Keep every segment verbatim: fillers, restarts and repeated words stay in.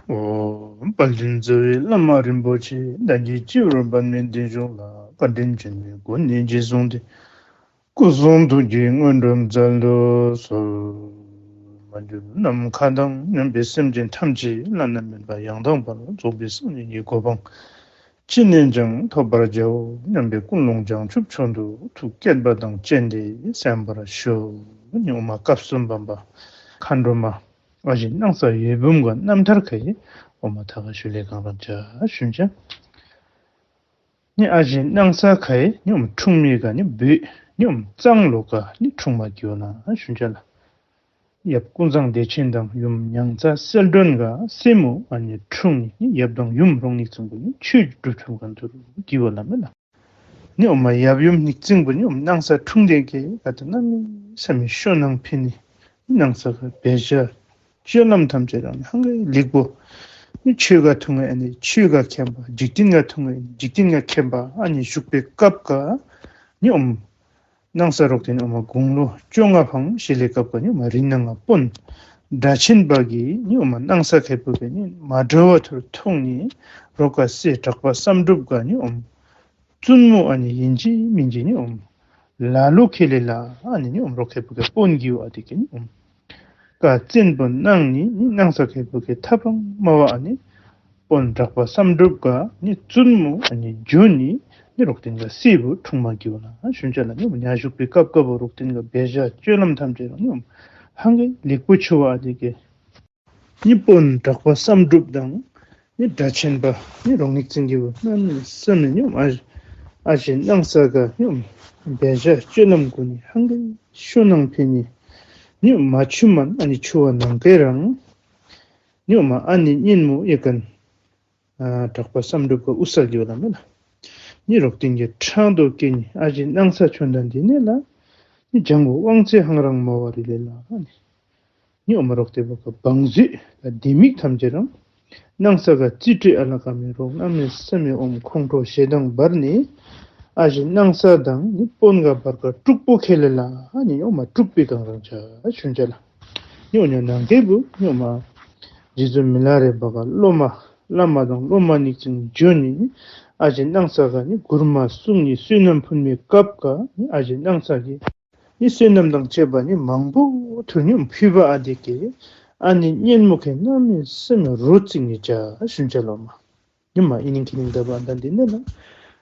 ཨོཾ། དཔལ་ལྡན་རྩ་བའི་བླ་མ་རིན་པོ་ཆེ། བདག་གི་སྤྱི་བོར་པདྨའི་གདན་བཞུགས་ལ། བཀའ་དྲིན་ཆེན་པོས་སྒོ་ནས་རྗེས་བཟུང་སྟེ། སྐུ་གསུང་ཐུགས་ཀྱི་དངོས་གྲུབ་སྩལ་དུ་གསོལ། མ་གྱུར་ནམ་མཁའ་དང་མཉམ་པའི་སེམས་ཅན་ཐམས་ཅད་བླ་ན་མེད་པ་ཡང་དག་པར་རྫོགས་པའི་སངས་རྒྱས་ཀྱི་གོ་འཕང་ཅི་ནས་ཀྱང་ཐོབ་པར་བྱའོ་སྙམ་པའི་ཀུན་སློང་བྱང་ཆུབ་མཆོག་ཏུ་ཐུགས་བསྐྱེད་པ་དང་བཅས་ཏེ་གསན་པར་ཞུ། ནི་འོག་མ་སྐབས་སུ་བབ་པ་མཁའ་འགྲོ་མ་ཨ་ཞེ་སྣང་ས་འོད་འབུམ་གྱི་རྣམ་ཐར་ཁ་ཡི་འོག་མ་ཐ་ག་ཞུ་ལེ་གང་རང་ཅ་ཞུན་ཅ། ནི་ཨ་ཞེ་སྣང་ས་ཁ་ཡི་ནི་འོག་མ་འཁྲུངས་མི་ག་ནི་བོད་ནི་འོག་མ་གཙང་ལོ་ག་ནི་འཁྲུངས་མ་གི་ཝ་ལ་ཞུན་ཅ་ལ། ཡབ་ཀུན་བཟང་བདེ་ཆེན་དང་ཡུམ་མྱང་ཚ་གསལ་སྒྲོན་ག་སྲས་མོ་ཨ་ནི་འཁྲུངས་ནི་ནི་ཡབ་དང་ཡུམ་རོང་ནི་ཚང་གུ་ནི་ཆོས་སྒྲུབ་ཐུབ་ག་ཐུར་གི་ཝ་ལ་མེ་ལ། ནི་འོག་མ་ཡབ་ཡུམ་ནི་ཚང་གུ་ནི་འོག་མ་སྣང་ས་འཁྲུངས་ཏེ་གི་ག་ཏེ་གནམ་མེད་ས་མེད་ཤུགས་སྣང་ཕི་ནི་སྣང་ས་ག་འབད་བཞག་སྤྱོད་ལམ་ཐམས་ཅད་རང་ནི་ཧང་གི་ལེགས་པོ། ནི་ཆོས་ག་ཐུང་ངེ་ཨ་ནི་ཆོས་ག་མཁྱེན་པ། འཇིག་རྟེན་ག་ཐུང་ངེ་ཨ་ནི་འཇིག་རྟེན་ག་མཁྱེན་པ་ཨ་ནི་བཞུགས་པའི་སྐབས་ག་ནི་འོག་མ་སྣང་ས་རོག་ཏེ་ནི་འོག་མ་དགུང་ལོ་བཅོ་ལྔ་ཕང་ཞི་ལེ་སྐབས་ག་ནི་འོག་མ་རི་ནང་ང་དཔོན་སྒྲ་ཆེན་པ་གི་ནི་འོག་མ་སྣང་ས་ཁེ་པུ་གི་ནི་མ་འདྲ་བ་ཐུར་མཐོང་ནི་རོག་ག་སྲས་གྲགས་པ་བསམ་གྲུབ་ག་ནི་འོག་མ་བཙུན་མོ་ཨ་ནི་ཨིན་ཅི་མིན་ཅི་ནི་འོག་མ་ལ་ལུ་ཁེ་ལེ་ལ་ཨ་ནི་ནི་འོག་མ་རོག་ཁེ་པུ་གི་དཔོན་གི་ཝ་ཨ་དི་གི་ནི་འོག་མ་ཀ་བཙན་པོ་གནང་ནི་ནི་སྣང་ས་ཁེ་པུ་གི་ཐ་ཕང་མ་ཝ་ཨ་ནི་དཔོན་གྲགས་པ་བསམ་གྲུབ་ག་ནི་བཙུན་མོ་ཨ་ནི་འབྱོན་ནི་ནི་རོག་ཏེན་ག་སྲས་པོ་འཁྲུངས་མ་གི་ཝ་ལ་ཞུན་ཅ་ལ། ནི་འོག་མ་ཉ་བཞུགས་པའི་སྐབས་སྐབས་པོ་རོག་ཏེན་ག་འབད་བཞག་སྤྱོད་ལམ་ཐམས་ཅད་རང་ནི་འོག་མ་ཧང་གི་ལེགས་པོ་ཆུ་ཝ་ཨ་དི་གི་ནི་དཔོན་གྲགས་པ་བསམ་གྲུབ་དང་ནི་སྒྲ་ཆེན་པ་ནི་རོང་ནི་ཚང་གི་ཝ་གནམ་མེད་ས་མེད་ནི་འོག་མ་ཨ་ཞེ་སྣང་ས་ག་ནི་འོག་མ་འབད་བཞག་སྤྱོད་ལམ་གུ་ནི་ཧང་གི་ཤུགས་སྣང་ཕི་ནི་ནི་འོག་མ་ཆུ་མ་ཨ་ནི་ཆུ་ཝ་ནང་གི་རང་ནི་འོག་མ་ཨ་ནི་གཉེན་མོ་ཡེ་ཀན་ཨ་གྲགས་པ་བསམ་གྲུབ་ག་ཨུ་ས་གི་ཝ་ལ་མེ་ལ། ནི་རོག་ཏེན་གི་ཕྲང་དོ་ཀེ་ནི་ཨ་ཞེ་སྣང་ས་ཆོན་དང་དི་ནི་ལ་ནི་ལྗང་གུ་དབང་ཚད་ཧང་རང་མ་ཝ་རི་ལེ་ལ་ནི་ནི་འོག་མ་རོག་ཏེ་བོ་ག་བང་མཛོད་ལ་ལྡེ་མིག་ཐམས་ཅད་རང་སྣང་ས་ག་རྩིས་སྤྲོད་ཨ་ལ་ཀ་མེ་རོག་གནམ་མེད་ས་མེད་འོག་མ་ཁོང་ཁྲོ་ཞེ་སྡང་འབར་ནི་ཨ་ཞེ་སྣང་ས་དང་ནི་དཔོན་ག་བར་ག་དཀྲུག་པོ་ཁེ་ལེ་ལ་ནི་འོག་མ་དཀྲུག་པའི་གང་རང་ཅ་ཞུན་ཅ་ལ། ནི་འོག་མ་ནང་གི་བུ་ནི་འོག་མ་རྗེ་བཙུན་མི་ལ་རས་པ་ག་སློབ་མ་བླ་མ་དང་སློབ་མ་ནི་ཚང་འབྱོན་ནི་ཨ་ཞེ་སྣང་ས་ག་ནི་མགུར་མ་གསུང་ནི་བསོད་ནམས་ཕུལ་མི་སྐབས་ག་ནི་ཨ་ཞེ་སྣང་ས་གི་ནི་བསོད་ནམས་དང་བཅས་པ་ནི་མང་པོ་ཐུར་ནི་ཕུལ་བ་ཨ་དི་གི་ཨ་ནི་གཉེན་མོ་ཁེ་གནམ་མེད་ས་མེད་རོ་རྩིག་ནི་ཅ་ཞུན་ཅ་ལོ་མ། ནི་མ་ཨིན་ནི་ཁེ་ནི་ད་བ་ད་དི་ནི་ལ་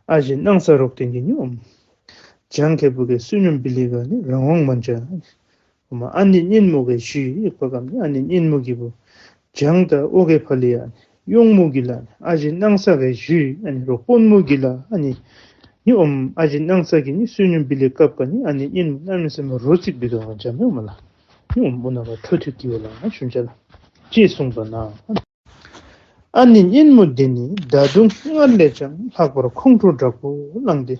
ཨ་ཞེ་སྣང་ས་རོག་ཏེན་གི་ནི་འོག་མ་ལྗང་ཁེ་པུ་གི་བསོད་སྙོམས་བི་ལི་ག་ནི་རང་དབང་མ་ཅ། འོག་མ་ཨ་ནི་གཉེན་མོ་གི་ཞུ་ཡི་ཡེག་པ་གམ་ནི་ཨ་ནི་གཉེན་མོ་གི་བུ་ལྗང་ད་ཨོ་གེ་ཕ་ལི་ཡ་ནི་གཡོག་མོ་གི་ལ་ནི་ཨ་ཞེ་སྣང་ས་གི་ཞུ་ཡི་ཨ་ནི་རོག་དཔོན་མོ་གི་ལ་ཨ་ནི་ནི་འོག་མ་ཨ་ཞེ་སྣང་ས་གི་ནི་བསོད་སྙོམས་བི་ལི་སྐབས་ག་ནི་ཨ་ནི་གཉེན་མོ་གནམ་མེད་ས་མེད་རོ་རྩིག་པའི་གང་རང་ཅ་མེ་འོག་མ་ལ། ནི་འོག་མ་ཨོ་ན་ག་འཕྲོ་མཐུད་ཀི་ཝ་ལ་ཞུན་ཅ་ལ། ཅེས་གསུངས་པ་ན། ཨ་ནི་གཉེན་མོ་དེ་ནི་ད་དུང་སྔར་ལས་ཀྱང་ལྷག་པར་ཁོང་ཁྲོ་དྲག་པོ་ལངས་ཏེ།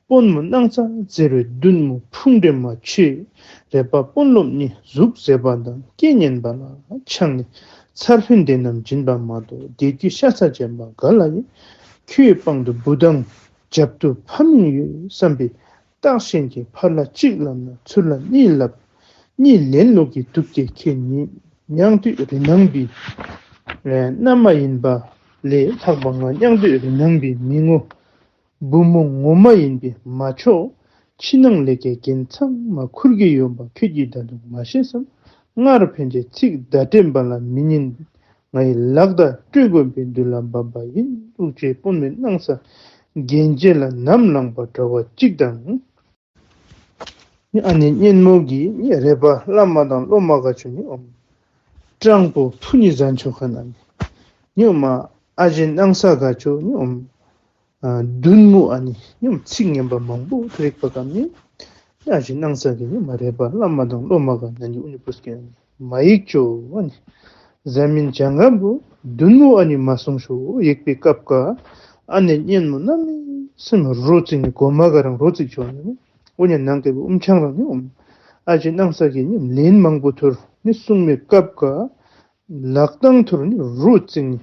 དཔོན་མོ་སྣང་ས་འཛེར་བའི་བདུད་མོ་ཕུང་འདྲེ་མ་ཁྱོད། རས་པ་དཔོན་སློབ་ནི་གཟུགས་མཛེས་པ་དང་སྐད་སྙན་པ་ལ་ཆགས་ནས། ཚར་ཕན་བདེན་ནམ་སྦྱིན་པ་མ་གཏོགས། བདེ་སྐྱིད་ཤ་ཚ་སྦྱིན་པ་ག་ལ་ཡོད། ཁྱོད་པང་དུ་བུ་དང་རྒྱབ་ཏུ་ཕ་མིང་ཡོད་བསམ་པའི། བརྟགས་ཤིང་གི་ཕར་ལ་གཅིག་ལབ་ན་ཚུར་ལ་གཉིས་ལབ། གཉིས་ལེན་ལུགས་ཀྱི་དུག་སྐྱེས་ཁྱེད་ཉིད་མྱང་སྟོད་རི་ནང་པའི་ཨེ་མནའ་མ་ཡིན་པ་ལས་ལྷག་པ་ང་མྱང་སྟོད་རི་ནང་པའི་མི་ངོ་། བུ་མོ་ངོ་མ་ཡིན་པས་མ་ཆོག། ཕྱི་ནང་ལས་ཀའི་འགན་ཚང་མ་ཁུར་གྱི་ཡོད་པ་ཁྱོད་ཀྱིས་ད་དུང་མ་ཤེས་སམ། སྔར་ཕན་ཆད་ཚིག་བརྡ་སྤྲད་པ་ལ་མི་ཉན། ང་ཡི་ལག་བརྡ་སྤྲོད་དགོས་པའི་དུས་ལ་བབ་པ་ཡིན། ཨུ་ཅེ་དཔོན་མོའི་སྣང་ས་རྒྱན་ཆས་ལ་ནམ་ལངས་པ་འདྲ་བ་གཅིག་དང་། ནི་ཨ་ནི་གཉེན་མོ་གིས་ནི་རས་པ་བླ་མ་དང་སློབ་མ་ག་ཅོ་ནི་ཨོམ་སྤྲང་པོ་ཕུ་ནི་ཟན་ཆོ་ཁ་ན་ནི་ནི་ཨོམ་ཨ་ཞེ་སྣང་ས་ག་ཅོ་ནི་ཨོམ་ཨ་བདུད་མོ་ཨ་ནི་ནི་ཨོམ་ཚིག་ངན་པ་མང་པོ་ཐུ་རིག་པ་གམ་ནི་ཨ་ཞེ་སྣང་ས་གི་ནི་མ་རས་པ་བླ་མ་དང་སློབ་མ་ག་ན་ནི་ཨུ་ནི་པུས་ཀེ་ནི་མ་ཡིག་ཅོ་ཨ་ནི་ཟ་མིན་ཅང་ག་བུ་བདུད་མོ་ཨ་ནི་མ་གསུང་ཤོ་ཡེག་པའི་སྐབས་ཀ་ཨ་ནི་གཉེན་མོ་གནམ་མེད་ས་མེད་རོ་རྩིག་ནི་གོ་མ་ག་རང་རོ་རྩིག་ཅོ་ནི་ཨོ་ཉ་ནང་གི་བུ་ཨུམ་ཆང་རང་ནི་ཨོམ་ཨ་ཞེ་སྣང་ས་གི་ནི་ལན་མང་པོ་ཐུར་ནི་གསུང་མའི་སྐབས་ཀ་ལག་གདང་ཐུར་ནི་རོ་རྩིག་ནི་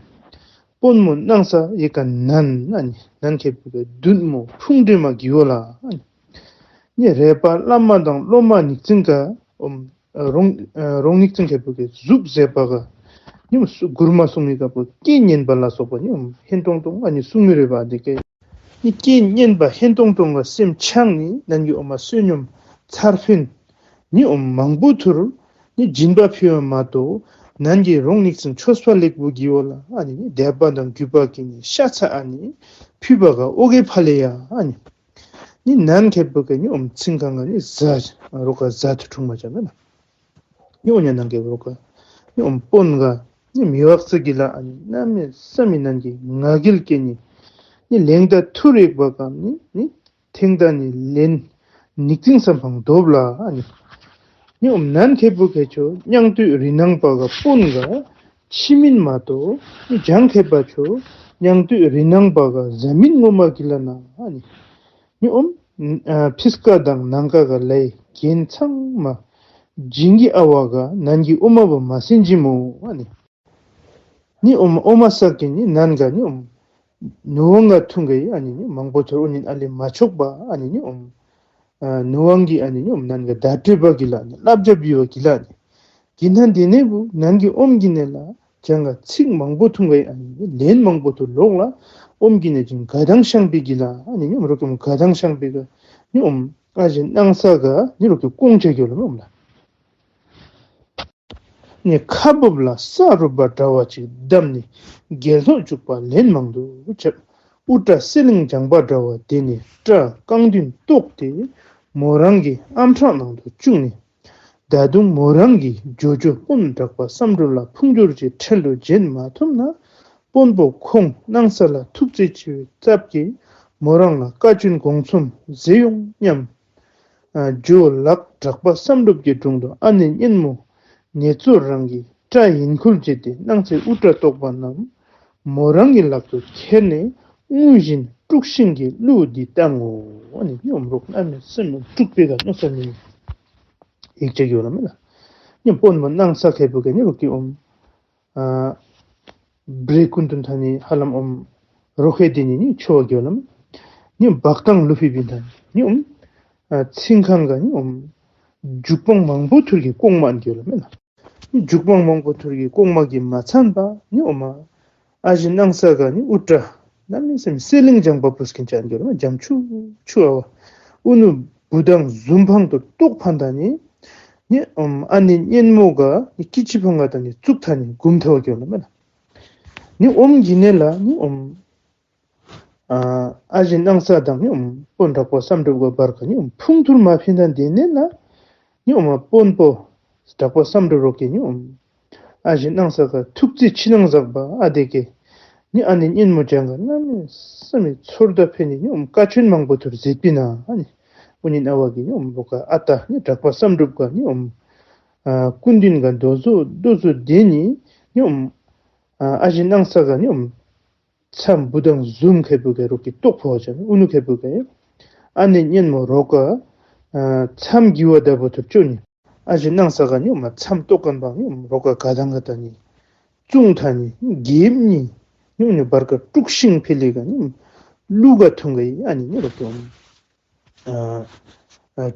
དཔོན་མོ་སྣང་ས་ཡེག་ག་ནན་ཨ་ནི་ནན་ཁེ་བུ་ག་བདུད་མོ་ཕུང་འདྲེ་མ་གི་ཝ་ལ་ཨ་ནི་ནི་རས་པ་བླ་མ་དང་སློབ་མ་ནི་ཚིང་ག་ཨོམ་རོང་རོང་ནི་ཚིང་ཁེ་བུ་ག་གཟུགས་མཛེས་པ་ག་ ནི་ཨོམ་སུ་མགུར་མ་གསུང་མི་དཀར་པོ་སྐད་སྙན་པ་ལ་སོགས་པ་ནི་ཨོམ་ཧན་ཏོང་ཏོ་ཨ་ནི་གསུང་མི་རེ་བ་འདི་གིས། ནི་སྐད་སྙན་པ་ཧན་ཏོང་ཏོ་ག་སེམས་འཆང་ནི་ནན་གྱི་ཨོམ་བསོད་སྙོམས་ཚར་ཕན་ནི་ཨོམ་མང་པོ་ཐུར་ནི་སྦྱིན་པ་ཕུལ་བ་མ་གཏོགས་ནན་གྱི་རོགས་ནིག་སིན་ཆོས་པ་ལེགས་པོ་གི་འོག་ལ་ཨ་ནི་ནི་དད་པ་དང་གུས་པ་གི་ནི་ཤ་ཚ་ཨ་ནི་ཕུལ་བ་ག་ཨོ་གེ་ཕ་ལེ་ཡ་ཨ་ནི། ནི་ནན་ཁེ་པོ་གི་ནི་ཨོམ་ཚིང་ཁང་ག་ནི་ཟ་རོགས་ག་ཟ་ཐུ་འཁྲུངས་མ་ཅ་མེ་ན། ནི་ཨོ་ཉ་ནང་གི་རོགས་ག་ནི་ཨོམ་དཔོན་ག་ནི་མི་བག་ཚ་གི་ལ་ཨ་ནི་གནམ་མེད་ས་མེད་ནན་གྱི་ང་རྒྱལ་སྐྱེ་ནི། ནི་ལེང་ད་ཐུར་ཡེག་པ་གམ་ནི་ནི་ཐེང་ད་ནི་ལེན་ནིག་ཙིང་སམ་ཕང་དོབ་ལ་ཨ་ནི། ནི་ཨོམ་ནན་ཁེ་པོ་གི་ཆོ་མྱང་སྟོད་རི་ནང་པ་ག་དཔོན་ག་ཕྱི་མིན་མ་གཏོགས་ནི་ཇང་ཁེ་པ་ཆོ་མྱང་སྟོད་རི་ནང་པ་ག་ཟ་མིན་ངོ་མ་གི་ལ་ན་ཨ་ནི། ནི་ཨོམ་ཨ་ཕིས་ཀ་དང་ནང་ཀ་ག་ལའི་གྱེན་ཚང་མ་བྱིན་གྱི་ཨ་བ་ག་ནན་གྱི་ཨོ་མ་བ་མ་སིན་ཇི་མོ་ཨ་ནི། ནི་ཨོམ་ཨོ་མ་ས་གི་ནི་ནན་ག་ནི་ཨོམ་ནུ་ཝང་ག་ཐུང་གི་ཨ་ནི་ནི་མང་པོ་ཐོར་ཨོ་ནི་ཨ་ལེ་མ་ཆོག་པ་ཨ་ནི་ནི་ཨོམ་ཨ་ནུ་ཝང་གི་ཨ་ནི་ནི་ཨོམ་ནན་ག་ད་ཏྲེ་པ་གི་ལ་ནི་ལབ་ཇ་བི་བ་གི་ལ་ནི། གི་ན་དེ་ནེ་བུ་ནན་གྱི་ཨོམ་གི་ནེ་ལ་ཅང་ག་ཚིག་མང་པོ་ཐུང་གི་ཨ་ནི་ལན་མང་པོ་ཐུ་ལོག་ལ་ཨོམ་གི་ནེ་ཅིང་ག་དང་ཤང་པི་གི་ལ་ཨ་ནི་ནི་ཨོམ་རོག་གི་ཨོམ་ག་དང་ཤང་པི་ག་ནི་ཨོམ་ཨ་ཞེ་ནང་ས་ག་ནི་རོག་གི་ཀོང་ཆ་གི་ལ་ཨོམ་ལ། ནི་ཁ་བུབ་ལ་ས་རུབ་པ་འདྲ་བ་ཅིག་བསྡམས་ནི་རྒྱལ་ཐོག་བཅུག་པ་ལན་མང་དུ་བྱབ། དབུ་སྐྲ་སེ་ལིང་ལྗང་པ་འདྲ་བ་དེ་ནི་སྐྲ་རྐང་མདུན་བཏོགས་ཏེ་མོ་རང་གི་ཨམ་ཕྲག་ནང་དུ་བཅུག་ནི། ད་དུང་མོ་རང་གི་ཇོ་ཇོ་དཔོན་གྲགས་པ་བསམ་གྲུབ་ལ་ཕུང་སྦྱོར་གྱི་ཁྲལ་དུ་བྱིན་མ་ཐུབ་ན། དཔོན་པོ་ཁོང་སྣང་ས་ལ་ཐུགས་རྗེ་ཆེ་བའི་ཚབ་ཀྱིས་མོ་རང་ལ་བཀའ་བཀྱོན་དགོངས་ཚོམ་མཛད་ཡོང་སྙམ། ཨ་ཇོ་ལགས་གྲགས་པ་བསམ་གྲུབ་ཀྱི་དྲུང་དུ་ཨ་ནེ་གཉེན་མོ་ནེ་ཙོ་རང་གི་སྐྲ་ཡིན་ཁུལ་བྱས་ཏེ་སྣང་སའི་དབུ་སྐྲ་བཏོགས་པ་རྣམས་མོ་རང་གི་ལག་ཏུ་ཁྱེར་ནས་དངུལ་བཞིན་དཀྲུགས་ཤིང་གི་གླུ་འདི་བཏང་ངོ་། ཨ་ནི་ནི་ཨོམ་རོག་གནམ་མེད་ས་མེད་དཀྲུགས་པའི་ག་མནོ་ས་མེད་ཡིག་ཆ་གི་ཡོད་ལ་མེད་ལ། ནི་དཔོན་མོ་སྣང་ས་ཁེ་པོ་གི་ནི་རོག་གི་ཨོམ་ཨ་བྲེ་ཀུན་ཏུ་ཐ་ནི་ཧ་ལམ་ཨོམ་རོ་ཁེ་དེ་ནི་ནི་ཆོ་བ་གི་ཡོད་ལ་མེད་ལ། ནི་བག་དང་ལུ་ཕི་བིན་ཐ་ནི་ནི་ཨོམ་ཨ་ཚིང་ཁང་ག་ནི་ཨོམ་རྒྱུག་པང་མང་པོ་ཐུར་གི་ཀོང་མ་ཨན་གི་ཡོད་ལ་མེད་ལ། རྒྱུག་པང་མང་པོ་ཐུར་གི་ཀོང་མ་གི་མ་ཚན་པ་ནི་ཨོ་མ་ཨ་ཞེ་སྣང་ས་ག་ནི་དབུ་སྐྲ་གནམ་མེད་ས་མེད་སེ་ལིང་ལྗང་པ་པུས་ཀིན་ཅན་གྱི་ལ་ཇམ་ཆུ་ཆུ་ཨ་བ་ཨུ་ནུ་བུ་དང་ཟུམ་ཕང་དུ་ཏོག་ཕན་ད་ནི་ནི་ཨོམ་ཨ་ནེ་གཉེན་མོ་ག་ནི་ཀི་ཅི་ཕང་ག་ད་ནི་ཙུག་ཐ་ནི་གུམ་ཐ་བ་གྱི་ལ་མེད་ལ། ནི་ཨོམ་གི་ནེ་ལ་ནི་ཨོམ་ཨ་ཨ་ཞེ་སྣང་ས་དང་ནི་ཨོམ་དཔོན་གྲགས་པ་བསམ་གྲུབ་ག་བར་ག་ནི་ཨོམ་ཕུང་ཐུར་མ་ཕིན་ད་དེ་ནེ་ལ་ནི་ཨོམ་དཔོན་པོ་གྲགས་པ་བསམ་གྲུབ་རོག་གི་ནི་ཨོམ་ཨ་ཞེ་སྣང་ས་ག་ཐུགས་རྗེ་ཆེ་ནང་བཞག་པ་ཨ་དེ་གེ་ནི་ཨ་ནེ་གཉེན་མོ་ཅན་ག་གནམ་མེད་ས་མེད་ཚོར་ད་ཕན་ནི་ནི་ཨོམ་བཀའ་བཀྱོན་མང་པོ་ཐུར་མཛད་པིན་ན་ཨ་ནི་ཨུ་ནི་ཨ་བ་གི་ནི་ཨོམ་རོག་ག་ཨ་ཏ་ནི་གྲགས་པ་བསམ་གྲུབ་ག་ནི་ཨོམ་ཨ་སྐུ་མདུན་ག་དོ་ཟོ་དོ་ཟོ་དེ་ནི་ནི་ཨོམ་ཨ་ཨ་ཞེ་སྣང་ས་ག་ནི་ཨོམ་མཚམས་བུ་དང་ཟུམ་ཁེ་པོ་གི་རོག་གི་ཏོག་ཕོ་བ་ཅན་ཨུ་ནུ་ཁེ་པོ་གི་ཨ་ནེ་གཉེན་མོ་རོག་ག་ཨ་མཚམས་གི་བ་ད་བུ་ཐུར་ཅོ་ནི། ཨ་ཞེ་སྣང་ས་ག་ནི་ཨོམ་མཚམས་ཏོག་ཁན་པ་ནི་ཨོམ་རོག་ག་ག་དང་ག་ད་ནི་ཙུང་ཐ་ནི་གེབ་ནི་ནི་ཨོ་ནི་བར་ག་དཀྲུགས་ཤིང་ཕི་ལི་ག་ནི་གླུ་ག་ཐུང་ག་ཨི་ཨ་ནི་ནི་རོག་གི་ཨོམ་ཨ་ཨ་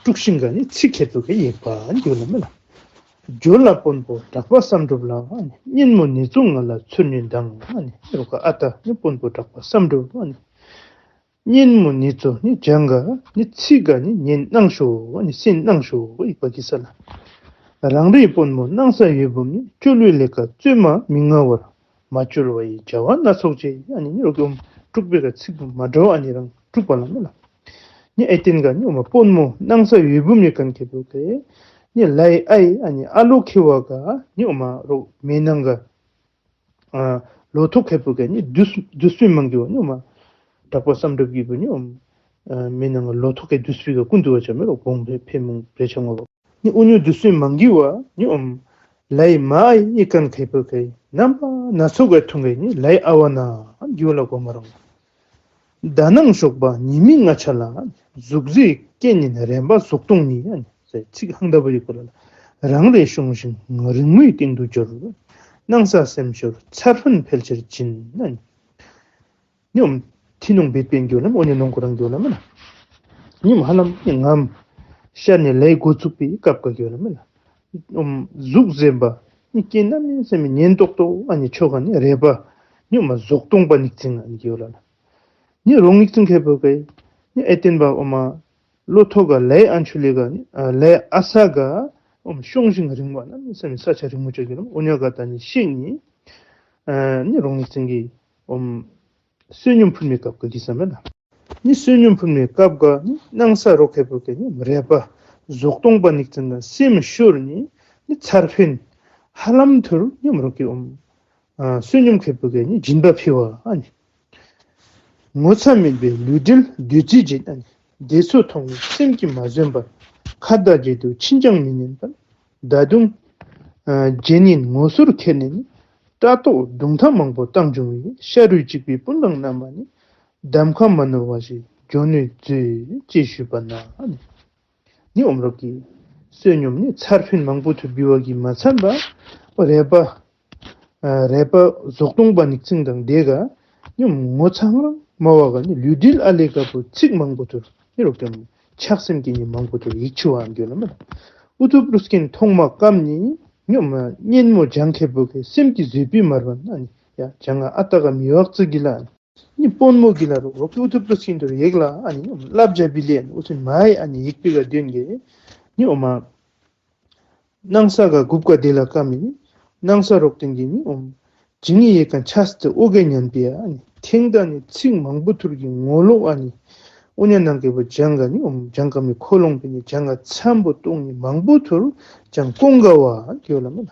དཀྲུགས་ཤིང་ག་ནི་ཚིག་ཁེ་ཐུ་ག་ཡེག་པ་ཨ་ནི་གི་ལ་མེད་ལ། ཇོ་ལ་དཔོན་པོ་གྲགས་པ་བསམ་གྲུབ་ལ་ཨ་ནི་གཉེན་མོ་ནེ་ཙོ་ང་ལ་ཚུར་ཉན་དང་ཨ་ནི་རོག་ག་ཨ་ཏ་ནི་དཔོན་པོ་གྲགས་པ་བསམ་གྲུབ་ཨ་ནི་གཉེན་མོ་ནེ་ཙོ་ནི་ཇང་ག་ནི་ཚིག་ག་ནི་ཉན་གནང་ཤོ་ཨ་ནི་སེན་གནང་ཤོ་ཡེག་པ་གི་ས་ལ། རང་རེའི་དཔོན་མོ་སྣང་ས་ཡོད་བུམ་ནི་བཅོལ་བའི་ལས་ཀ་རྩོད་མ་མི་མངའ་བར། མ་བཅོལ་བ་ཡི་བྱ་བ་སྣ་ཚོགས་ཅེས། ཨ་ནི་ནི་རོག་གི་ཨོམ་དཀྲུགས་པའི་ག་ཚིག་མ་འདྲ་བ་ཨ་ནི་རང་དཀྲུགས་པ་ལ་མེད་ལ། ནི་ཨེ་ཏེན་ག་ནི་ཨོ་མ་དཔོན་མོ་སྣང་ས་ཡོད་བུམ་ནི་ཁན་ཁེ་པོ་གི་ནི་ལའི་ཨའི་ཨ་ནི་ཨ་ལོ་ཁེ་བ་ག་ནི་ཨོ་མ་རོག་མེ་ནང་ག་ཨ་ལོ་ཐོག་ཁེ་པོ་གི་ནི་དུས་དུས་སུ་མང་གི་བ་ནི་ཨོ་མ་གྲགས་པ་བསམ་གྲུབ་ཀྱི་བུ་ནི་ཨོ་མ་ཨ་མེ་ནང་ག་ལོ་ཐོག་གི་དུས་སུ་ག་ཀུན་ཏུ་བ་ཆ་མེ་རོག་བོང་བུ་ཕེ་མུང་བེ་ཆ་ངོ་བ། ནི་ཨུ་ཉུ་དུས་སུ་མང་གི་བ་ནི་ཨོམ་ལའི་མ་ཨའི་ཨི་ཀན་ཁེ་པོ་གི་རྣམ་པ་སྣ་ཚོགས་ག་ཐུང་གི་ནི་ལའི་ཨ་བ་ན་གི་བ་ལ་གོ་མ་རང་། ད་ནང་ཞོགས་པ་ཉི་མའི་རྔ་ཆ་ལ་གཟུགས་མཛེས་སྐད་སྙན་རེམ་པ་གཟུགས་སྟོང་ནི་ཨ་ནི་ཟེར་ཚིག་ཧང་ད་བ་ཡི་གོ་ལ་ལ་རང་རེ་ཤོང་ཞིང་རིང་མོའི་སྟེང་དུ་འབྱོར། སྣང་ས་སེམས་ཤོར་ཚར་ཕན་ཕལ་ཆེར་བྱིན་ཨ་ནི། ཉོམ་ཐི་ནོང་བེད་པེན་གྱོ་ལམ་ཨོ་ཉེ་ནོང་ཁོ་རང་གྱོ་ལམ་མེ་ལ། ཉིམ་ཧ་ལམ་ནི་ངམ་ཤར་ནེ་ལའི་འགོ་བཙུགས་པའི་སྐབས་ཀ་གྱོ་ལམ་མེ་ལ། ཉོམ་གཟུགས་གཟན་པ་ ནི་རྐྱེན་གནམ་མེད་ས་མེད་ཉེན་རྟོག་ཏོ་ཨ་ནི་ཆོ་ག་ནི་རས་པ་ནི་ཨོ་མ་ཟོག་སྟོང་པ་ཉིག་ཙིང་ཨ་ནི་གི་ཡོད་ལ་ལ། ནི་རོང་ཉིག་ཙིང་ཁེ་པོ་ཀེ་ནི་ཨེ་ཏེན་པ་ཨོ་མ་ལོ་ཐོག་ག་ལའི་ཨན་ཆུ་ལི་ག་ནི་ཨ་ལའི་ཨ་ས་ག་ཨོ་མ་ཤོང་ཞིང་རིང་བ་གནམ་མེད་ས་མེད་ས་ཆ་རིང་མོ་ཅིག་གི་ལ་ཨོ་ཉ་ག་ད་ནི་ཤིག་ནི་ཨ་ནི་རོང་ཉིག་ཙིང་གི་ཨོ་མ་བསོད་སྙོམས་ཕུལ་མི་སྐབས་ཀ་གི་ས་མེད་ལ། ནི་བསོད་སྙོམས་ཕུལ་མི་སྐབས་ཀ་ནི་སྣང་ས་རོག་ཁེ་པོ་ཀེ་ནི་རས་པ་ཟོག་སྟོང་པ་ཉིག་ཙིང་ག་སེམས་ཤོར་ནི་ནི་ཚར་ཕན་ཧ་ལམ་ཐུར་ནི་ཨོ་མ་རོག་གི་ཨོ་མ་ཨ་བསོད་སྙོམས་ཁེ་པོ་ཀེ་ནི་སྦྱིན་པ་ཕུལ་བ་ཨ་ནི། ངོ་ཚ་མེད་པའི་ལུས་འབྲེལ་བདུད་རྩི་བརྗིད་ཨ་ནི། དེ་ཚོ་མཐོང་ནས་སེམས་ཀྱིས་མ་བཟོད་པར། ཁ་དང་མཇལ་དུ་ཕྱིན་ཀྱང་མི་ཉན་པར། ད་དུང་ཨ་རྗེ་ཉིད་ངོ་སོར་ཁྱེར་ནས་ནི། བཀྲག་མདོག་གདོང་ཐག་མང་པོ་བཏང་བྱུང་བའི། ཤ་རུས་གཅིག་པའི་སྤུན་དང་མནའ་མ་ནི། གདམ་ཁ་མ་ནོར་བ་ཞིག་འཇོན་ནུས་མཛོད། ཅེས་ཞུས་པ་ན་ཨ་ནི། ནི་ཨོ་མ་རོག་གི་བསོད་སྙོམས་ནི་ཚར་ཕན་མང་པོ་ཐུབ་པའི་བ་གི་མ་ཚད་པ་རས་པ་ཨ་རས་པ་ཟོག་སྟོང་པ་ཉིག་ཙིང་དང་དེ་ག་ནི་ཨོ་མ་ངོ་ཚ་ངང་མ་བ་ག་ནི་ལུས་འབྲེལ་ཨ་ལེ་ག་པོ་ཚིག་མང་པོ་ཐུར་ནི་རོག་ཀྱང་ཆགས་སེམས་ཀྱི་ནི་མང་པོ་ཐུར་ཡིད་ཆུ་བ་འགྱོ་ལ་མེ་ལ། ཨུ་ཐུ་པྲུ་སྐྱེན་མཐོང་མ་སྐམ་ནི་ནི་ཨོ་མ་གཉེན་མོ་ལྗང་ཁེ་པོ་ཀེ་སེམས་ཀྱིས་བཟོད་པའི་མར་བ་ན་ནི་ཡ་ལྗང་ང་ཨ་ཏ་ག་མི་བག་ཙི་གི་ལ། ནི་དཔོན་མོ་གི་ལ་རོག་རོག་གི་ཨུ་ཐུ་པྲུ་སྐྱེན་དུ་ཡེག་ལ་ཨ་ནི་ཨོ་མ་ལབ་ཇ་བི་ལེ་ཨ་ནི་ཨུ་ཐུ་མ་ཡི་ཨ་ནི་ཡེག་པི་ག་དོན་གེ་ནི་ཨོ་མ་སྣང་ས་ག་གུབ་ཀ་དེ་ལ་ཀ་མི་ནི་སྣང་ས་རོག་ཏེན་གི་ནི་ཨོ་མ་ཇི་ནི་ཡེ་ཀ་ཆས་ཏེ་ཨོ་གེ་ཉན་པི་ཨ་ནི་ཐེང་ད་ནི་ཚིག་མང་པོ་ཐུར་གི་ངོ་ལོག་ཨ་ནི་ཨོ་ཉ་ནང་གེ་བོ་ལྗང་ག་ནི་ཨོ་མ་ལྗང་ག་མི་ཁོ་ལོང་པི་ནི་ལྗང་ག་ཚམ་པོ་ཏོང་ནི་མང་པོ་ཐུར་ལྗང་ཀོང་ག་བ་གི་ཡོ་ལ་མེ་ལ།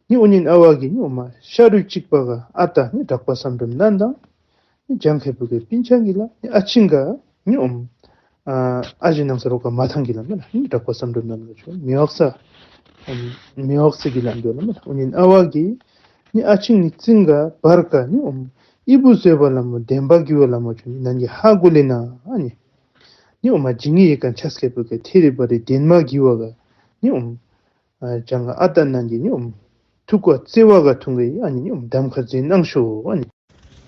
ནི་ཨོ་ཉིན་ཨ་བ་གི་ནི་ཨོ་མ་ཤ་རུས་གཅིག་པ་ག་ཨ་ཏ་ནི་གྲགས་པ་བསམ་གྲུབ་ནན་དང་ནི་ལྗང་ཁེ་པོ་ཀེ་སྤུན་ཆ་གི་ལ་ནི་ཨ་ཆིང་ག་ནི་ཨོ་མ་ཨ་ཨ་ཞེ་ནང་ས་རོག་ག་མ་ཐང་གི་ལ་མེ་ལ་ནི་གྲགས་པ་བསམ་གྲུབ་ནན་ག་ཆོ་མི་བག་ས་མི་བག་ས་གི་ལ་འདོད་ལ་མེ་ལ། ཨོ་ཉིན་ཨ་བ་གི་ནི་ཨ་ཆིང་ནིག་ཙིང་ག་བར་ག་ནི་ཨོ་མ་ཨི་བུ་ཟེར་བ་ལ་མོ་དེན་བ་གི་བ་ལ་མོ་ཆོ་ནི་ནན་གི་ཧ་གོ་ལེ་ན་ཨ་ནི་ནི་ཨོ་མ་ཇི་ནི་ཡེ་ཀ་ཆས་ཁེ་པོ་ཀེ་ཐེ་རི་བ་རི་དེན་མ་གི་བ་ག་ནི་ཨོ་མ་ཨ་ལྗང་ག་ཨ་ཏ་ནན་གི་ནི་ཨོ་མ་ཐུག་ག་བརྩེ་བ་ག་ཐུང་གི་ཨ་ནི་ནི་ཨོ་མ་གདམ་ཁ་ཟེར་གནང་ཤོ་ཨ་ནི།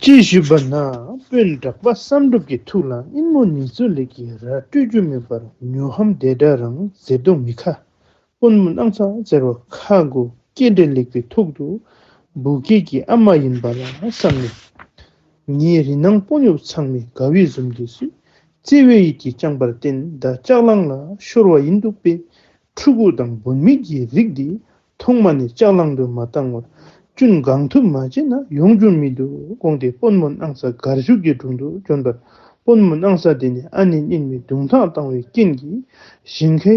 ཅེས་ཞུས་པ་ན་དཔོན་གྲགས་པ་བསམ་གྲུབ་ཀྱི་ཐུགས་ལ་ཨིན་མོ་ནི་ཚུ་ལེགས་ཀྱི་ར་སྤྲོད་རྒྱུ་མེད་པར་ཉོ་ཧམ་དེ་འདྲ་རང་ཟེར་དོ་མི་ཁ། དཔོན་མོ་སྣང་ས་ཟེར་བ་ཁ་གོ་སྐྱེ་འབྲས་ལེགས་པའི་ཐོག་ཏུ་བུ་སྐྱེས་ཀྱི་ཨ་མ་ཡིན་པ་ལ་བསམ་ནས། ངའི་རི་ནང་དཔོན་གཡོག་ཚང་མས་དགའ་བའི་འཛུམ་གྱིས་བསུས། བརྩེ་བའི་ཡིད་ཀྱིས་བསྐྱངས་པར་བརྟེན་ད་ལྕགས་གླང་ལ་ཤོར་བ་ཡིན་འདུག་པས། ཕྲུ་གུ་དང་བུད་མེད་ཀྱི་རིགས་འདི་ཐོག་མ་ནས་ལྕགས་གླང་དུ་མ་བཏང་བར་སྐྱོན་གང་ཐུབ་མ་བྱས་ན་ཡོང་རྒྱུ་མི་འདུག་དགོངས་ཏེ་དཔོན་མོ་སྣང་ས་སྒར་བཞུགས་ཀྱི་དྲུང་དུ་བྱོན་པར་དཔོན་མོ་སྣང་ས་དེ་ནས་ཨ་ནེ་གཉེན་མའི་གདུང་ཐག་བཏང་བའི་རྐྱེན་གྱིས་ཞིང་ཁའི་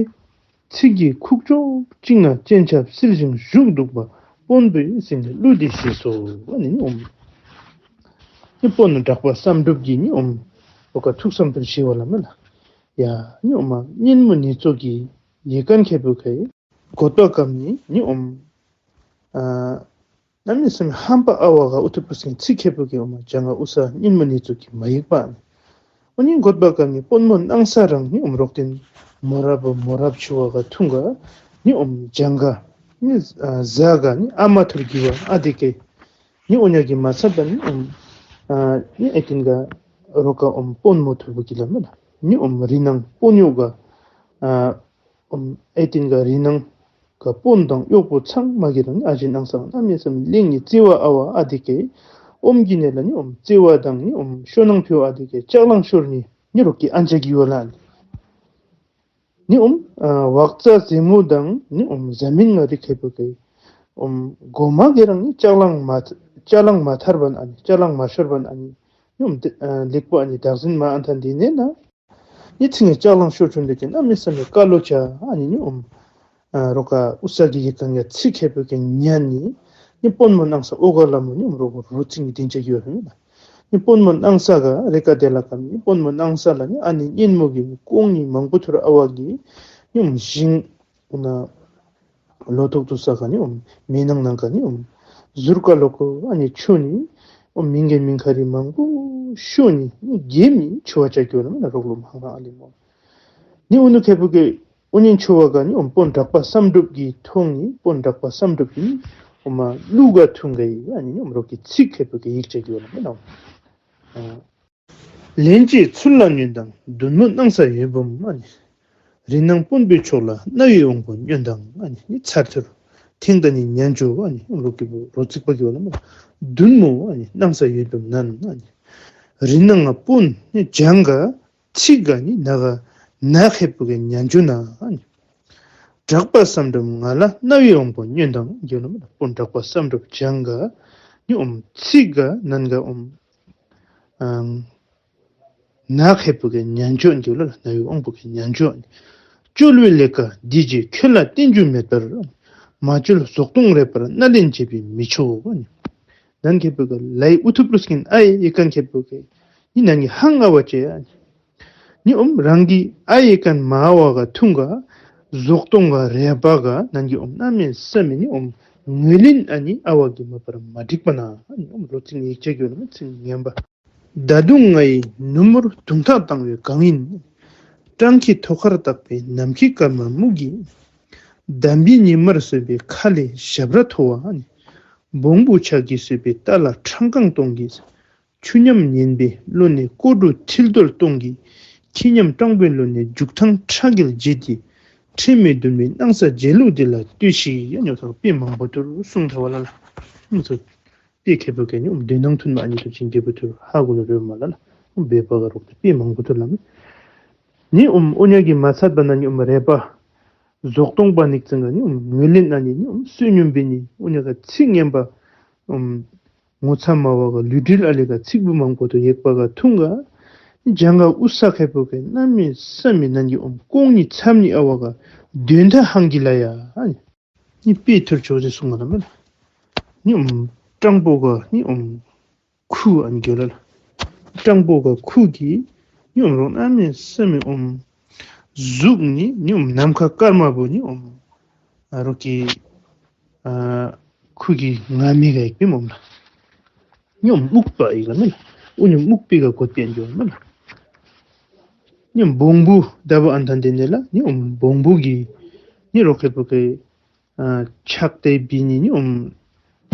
ཚིག་གི་ཁུག་ཀྱོག་ཅིག་ན་སྤྱན་ཆབ་བསིལ་ཞིང་བཞུགས་འདུག་པ་དཔོན་པོས་གཟིགས་ནས་གླུ་འདི་བཞེས་སོ། ཨ་ནི་ནི་ཨོ་མ་ནི་དཔོན་ནོ་གྲགས་པ་བསམ་གྲུབ་ཀྱིས་ནི་ཨོ་མ་ཨོ་ཀ་ཐུགས་བསམ་པར་བཞེས་པ་ལ་མེ་ལ། ཡ་ནི་ཨོ་མ་གཉེན་མོ་ནི་ཚུ་གི་ཡི་གན་ཁེ་པོ་ཀེ་གོད་པ་གམ་ནི་ནི་ཨོ་མ་ཨ་གནམ་མེད་ས་མེད་ཧམ་པ་ཨ་བ་ག་ཨུ་ཐུ་པུ་སིང་ཚིག་ཁེ་པོ་ཀེ་ཨོ་མ་ལྗང་ག་ཨུ་ས་གཉེན་མོ་ནི་ཚུ་གིས་མ་ཡེག་པ་ནི། ཨོ་ནི་གོད་པ་གམ་ནི་དཔོན་མོ་སྣང་ས་རང་ནི་ཨོ་མ་རོག་ཏེན་མོ་རབ་མོ་རབ་ཆུ་བ་ག་ཐུང་ག་ནི་ཨོ་མ་ལྗང་ག་ནི་ཨ་ཟ་ག་ནི་ཨ་མ་ཐུར་གི་བ་ཨ་དེ་ཀེ་ནི་ཨོ་ཉ་གི་མ་ཚད་པ་ནི་ཨོ་མ་ཨ་ནི་ཨེ་ཏེན་ག་རོག་ག་ཨོ་མ་དཔོན་མོ་ཐུར་བུ་གི་ལ་མེ་ལ་ནི་ཨོ་མ་རི་ནང་དཔོན་གཡོག་ག་ཨ་ཨོ་མ་ཨེ་ཏེན་ག་རི་ནང་ག་དཔོན་དང་གཡོག་པོ་ཚང་མ་གིས་ར་ནི་ཨ་ཞེ་སྣང་ས་གནམ་མེད་ས་མེད་གླེང་ནི་བརྩེ་བ་ཨ་བ་ཨ་དེ་ཀེ་ཨོམ་གྱི་ནེ་ལ་ནི་ཨོ་མ་བརྩེ་བ་དང་ནི་ཨོ་མ་ཤོ་ནང་ཕུལ་བ་ཨ་དེ་ཀེ་ལྕགས་གླང་ཤོར་ནི་ནི་རོག་གི་ཨན་ཅ་གི་ཡོ་ལ་ནི་ཨོ་མ་ཨ་བག་ཙ་ཟེ་མོ་དང་ནི་ཨོ་མ་ཟ་མིན་ང་རི་ཁེ་པོ་ཀེ་ཨོ་མ་གོ་མ་གི་རང་ནི་ལྕགས་གླང་མ་ལྕགས་གླང་མ་ཐར་བ་ན་ཨ་ནི་ལྕགས་གླང་མ་ཤོར་བ་ན་ཨ་ནི་ནི་ཨོ་མ་ཨ་ལེགས་པོ་ཨ་ནི་བདག་འཛིན་མ་ཨན་ཐ་འདི་ནེ་ན། ནི་ཚིག་ངན་ལྕགས་གླང་ཤོར་བྱུང་དེ་ཀེ་གནམ་མེད་ས་མེད་ཀ་ལོ་ཆ་ཨ་ནི་ནི་ཨོ་མ་ཨ་རོག་ག་ཨུ་ས་གི་ཡི་ག་ངན་ཚིག་ཁེ་པོ་ཀེ་ཉན་ནི་ནི་དཔོན་མོ་སྣང་ས་ཨོ་ག་ལ་མོ་ནི་ཨོ་མ་རོག་ག་རུ་ཚིག་ངན་དེན་ཅ་གི་ཡོ་ཧེ་མེ་ལ། ནི་དཔོན་མོ་སྣང་ས་ག་རེ་ཀ་དེ་ལ་ཀམ་ནི་དཔོན་མོ་སྣང་ས་ལ་ནི་ཨ་ནེ་གཉེན་མོ་གི་ནི་ཀོང་ནི་མང་པོ་ཐུར་ཨ་བ་གི་ནི་ཨོ་མ་ཞིང་ཨོ་ན་ལོ་ཐོག་ཏུ་ས་ག་ནི་ཨོ་མ་མེ་ནང་ནང་ག་ནི་ཨོ་མ་ཟུར་ཀ་ལོ་ཀོ་ཨ་ནི་ཆུ་ནི་ཨོ་མ་མིང་གེ་མིང་ཁ་རི་མང་པོ་ཤོ་ནི་ནི་གེམ་ནི་ཆུ་བ་ཅ་གི་ཡོ་ལ་མེ་ལ་རོག་ལོ་མང་རང་ཨ་ལི་མོ། ནི་ཨོ་ནུ་ཁེ་པོ་ཀེ་ཨོ་ཉིན་ཆུ་བ་ག་ནི་ཨོ་མ་དཔོན་གྲགས་པ་བསམ་གྲུབ་ཀྱི་ཐོང་ནི་དཔོན་གྲགས་པ་བསམ་གྲུབ་ཀྱི་ནི་ཨོ་མ་གླུ་ག་ཐུང་ག་ཡི་ཨ་ནི་ནི་ཨོ་མ་རོག་གི་ཚིག་ཁེ་པོ་ཀེ་ཡིག་ཅ་གི་ཡོ་ལ་མེ་ལ། ལན་གཅིག་ཚུར་ལ་ཉོན་དང་བདུད་མོ་སྣང་ས་ཡོད་བུམ་ཨ་ནི། རི་ནང་དཔོན་པོའི་ཕྱོགས་ལ་རྣ་བའི་དབང་པོ་ཉོན་དང་ཨ་ནི་ཚར་ཚུར། ཐེངས་ད་ནི་ཉན་ཅོ་ཨ་ནི་རོ་གི་བུ་རོ་ཙིག་པ་གི་བ་ལ་མ་བདུན་མོ་ཨ་ནི་སྣང་ས་ཡོད་དུམ་ནན་ཨ་ནི། རི་ནང་ང་སྤུན་ནི་ལྗང་ག་ཚིག་ག་ནི་ན་ག་ན་ཁེ་པུ་གི་ཉན་ཅོ་ན་ཨ་ནི། གྲགས་པ་བསམ་གྲུབ་ང་ལ་རྣ་བའི་དབང་པོ་ཉོན་དང་གི་བ་ལ་མ་སྤུན་གྲགས་པ་བསམ་གྲུབ་ལྗང་ག་ནི་ཨོམ་ཚིག་ག་ནན་ག་ཨོམ་ཨང་ན་ཁེ་པུ་གི་ཉན་ཅོ་ཨན་གི་ལ་ལ་རྣ་བའི་དབང་པོ་གི་ཉན་ཅོ་ཨན། བཅོལ་བའི་ལས་ཀ་འདི་རྗེས་ཁྱོད་ལ་བསྟན་རྒྱུ་མེད་པར། མ་བཅོལ་ཟོག་དོང་རེ་བར་སྣ་ལེན་བྱེད་པའི་མི་ཆོག་ཨན། ནན་ཁེ་པུ་གི་ལའི་ཨུ་ཐུ་པུ་རུ་སྐིན་ཨའི་ཡི་ཀན་ཁེ་པུ་གི་ནི་ནན་གི་ཧང་ཨ་བ་ཅེ་ཨན། ནི་ཨོམ་རང་གི་ཨའི་ཡི་ཀན་མ་ཨ་བ་ག་ཐུང་ག་ཟོག་དོང་ག་རེ་བ་ག་ནན་གི་ཨོམ་གནམ་མེད་ས་མེད་ནི་ཨོམ་ངོས་ལེན་ཨ་ནི་ཨ་བ་གི་མ་པར་མ་འགྲིག་པ་ན་ཨ་ནི་ཨོམ་རོ་ཙིང་ཡིག་ཆ་གི་ཨོམ་ཚིག་ངན་པ། ད་དུང་ང་ཡི་ནུབ་མོར་དུང་ཐག་བཏང་བའི་གང་ཡིན། སྤྲང་ཁྱི་ཐོག་ཁར་བཏགས་པའི་ནམ་མཁའི་སྐར་མ་སྨུག་གིས། འདམ་བུའི་ཉི་མར་བཟོས་པའི་ཁ་ལས་ཞབས་ར་མཐོ་བ་ནི། བོང་བུ་ཆག་གིས་བཟོས་པའི་རྟ་ལ་ཁྲང་ཀང་གཏོང་གིས། ཆུ་ཉམས་ངན་པའི་བློ་ནི་ཀོ་གྲུ་མཐིལ་རྡོལ་གཏོང་གིས། ཁྱི་ཉམས་སྤྲང་པོའི་བློ་ནི་རྒྱུག་ཐང་ཁྲག་གིས་བརྗེད་དེ། ཁྲེལ་མེད་འདུན་པའི་སྣང་ས་བརྗེད་ལུགས་འདི་ལ་ལྟོས་ཤིག་ཡ་ཉོ་ཐང་དཔེ་མང་པོ་ཐུར་གསུངས་ཐལ་བ་ལ་ལ། དཔེ་ཁེ་པོ་ཁེ་ནི་ཨོམ་དོན་ནང་མཐུན་མ་ཨ་ནི་ཐུ་ཅིན་ཏེ་བུ་ཐུ་ཧ་གོ་ནི་རེ་མ་ལ་ལ། ཨོམ་བེ་པ་ག་རོག་ཏེ་དཔེ་མང་པོ་ཐུར་ལ་མི། ནི་ཨོམ་ཨོ་ཉ་གི་མ་ཚད་པ་ན་ནི་ཨོམ་རེ་པ་ཟོག་སྟོང་པ་ནིག་ཙང་ག་ནི་ཨོམ་ངོས་ལེན་ཨ་ནི་ནི་ཨོམ་བསོད་སྙོམས་པའི་ནི་ཨོ་ཉ་ག་ཚིག་ངན་པ་ཨོམ་ངོ་ཚ་མ་བ་ག་ལུས་འབྲེལ་ཨ་ལི་ག་ཚིག་བུ་མང་པོ་ཐུ་ཡེག་པ་ག་ཐུང་ག་ཇང་ག་ཨུ་ས་ཁེ་པོ་ཁེ་གནམ་མེད་ས་མེད་ན་ནི་ཨོམ་ཀོང་ནི་ཚམ་ནི་ཨ་བ་ག་དོན་ད་ཧང་གི་ལ་ཡ་ཨ་ནི། ནི་དཔེ་ཐུར་ཆོས་ཅིག་གསུང་ག་ལ་མེན། ནི་ཨོམ་སྤྲང་པོ་ག་ནི་ཨོམ་ཁུ་ཨན་གྱོ་ལ་ལ། སྤྲང་པོ་ག་ཁུ་གི་ནི་ཨོམ་རོག་གནམ་མེད་ས་མེད་ཨོམ་གཟུགས་ནི་ནི་ཨོམ་ནམ་མཁའ་སྐར་མ་བུ་ནི་ཨོམ་ཨ་རོག་གི་ཨ་ཁུ་གི་ང་མི་ག་ཡེག་པི་མོམ་ལ། ནི་ཨོམ་སྨུག་པ་ཡེག་ལ་མེན། ཨུ་ནི་སྨུག་པི་ག་གོད་པི་ཨན་གྱོ་ལ་མེན། ནི་ཨོམ་བོང་བུ་ད་བུ་ཨན་ཐན་དེ་ནེ་ལ་ནི་ཨོམ་བོང་བུ་གི་ནི་རོག་ཁེ་པོ་ཁེ་ཨ་ཆག་སྟེ་བི་ནི་ནི་ཨོམ་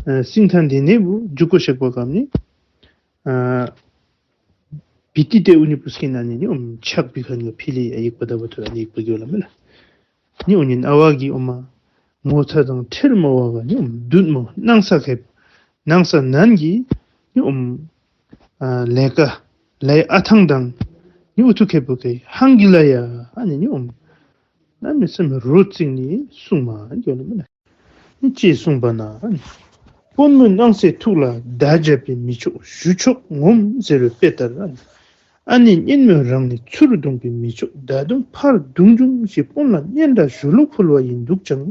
ཨ་སིང་ཐན་དེ་ནེ་བུ་འཇུག་གོ་ཤེག་པ་གམ་ནི་ཨ་བི་ཏི་ཏེ་ཨུ་ནི་པུ་སྐིན་ན་ནི་ནི་ཨོམ་ཆག་བི་ཁན་ག་ཕི་ལི་ཡ་ཡེག་པ་ད་བུ་ཐུ་ཨ་ནི་ཡེག་པ་གྱོ་ལ་མེ་ལ། ནི་ཨོ་ཉིན་ཨ་བ་གི་ཨོ་མ་ངོ་ཚ་དང་ཁྲེལ་མ་བ་ག་ནི་ཨོམ་བདུད་མོ་སྣང་ས་ཁེབ་སྣང་ས་ནན་གི་ནི་ཨོམ་ཨ་ལས་ཀ་ལའི་ཨ་ཐང་དང་ནི་ཨུ་ཐུ་ཁེ་པོ་ཁེ་ཧང་གི་ལ་ཡ་ཨ་ནི་ནི་ཨོམ་གནམ་མེད་ས་མེད་རོ་ཙིང་ནི་གསུང་མ་གྱོ་ལ་མེ་ལ། ནི་ཅེས་གསུངས་པ་ན་ནི་དཔོན་མོའི་སྣང་སའི་ཐུགས་ལ་བརྡ་བརྒྱབ་པའི་མི་ཆོག་ཞུ་ཆོག་ངོམ་ཟེར་བའི་དཔེ་ལྟར་ཨ་ནི་ཨ་ནེ་གཉེན་མོས་རང་ནི་ཚུར་བརྡུང་པའི་མི་ཆོག་ད་དུང་ཕར་བརྡུང་བྱུང་ཞེས་དཔོན་ལ་སྙན་གྲགས་ཞུ་ལུགས་ཕུལ་བ་ཡིན་འདུག་ཀྱང་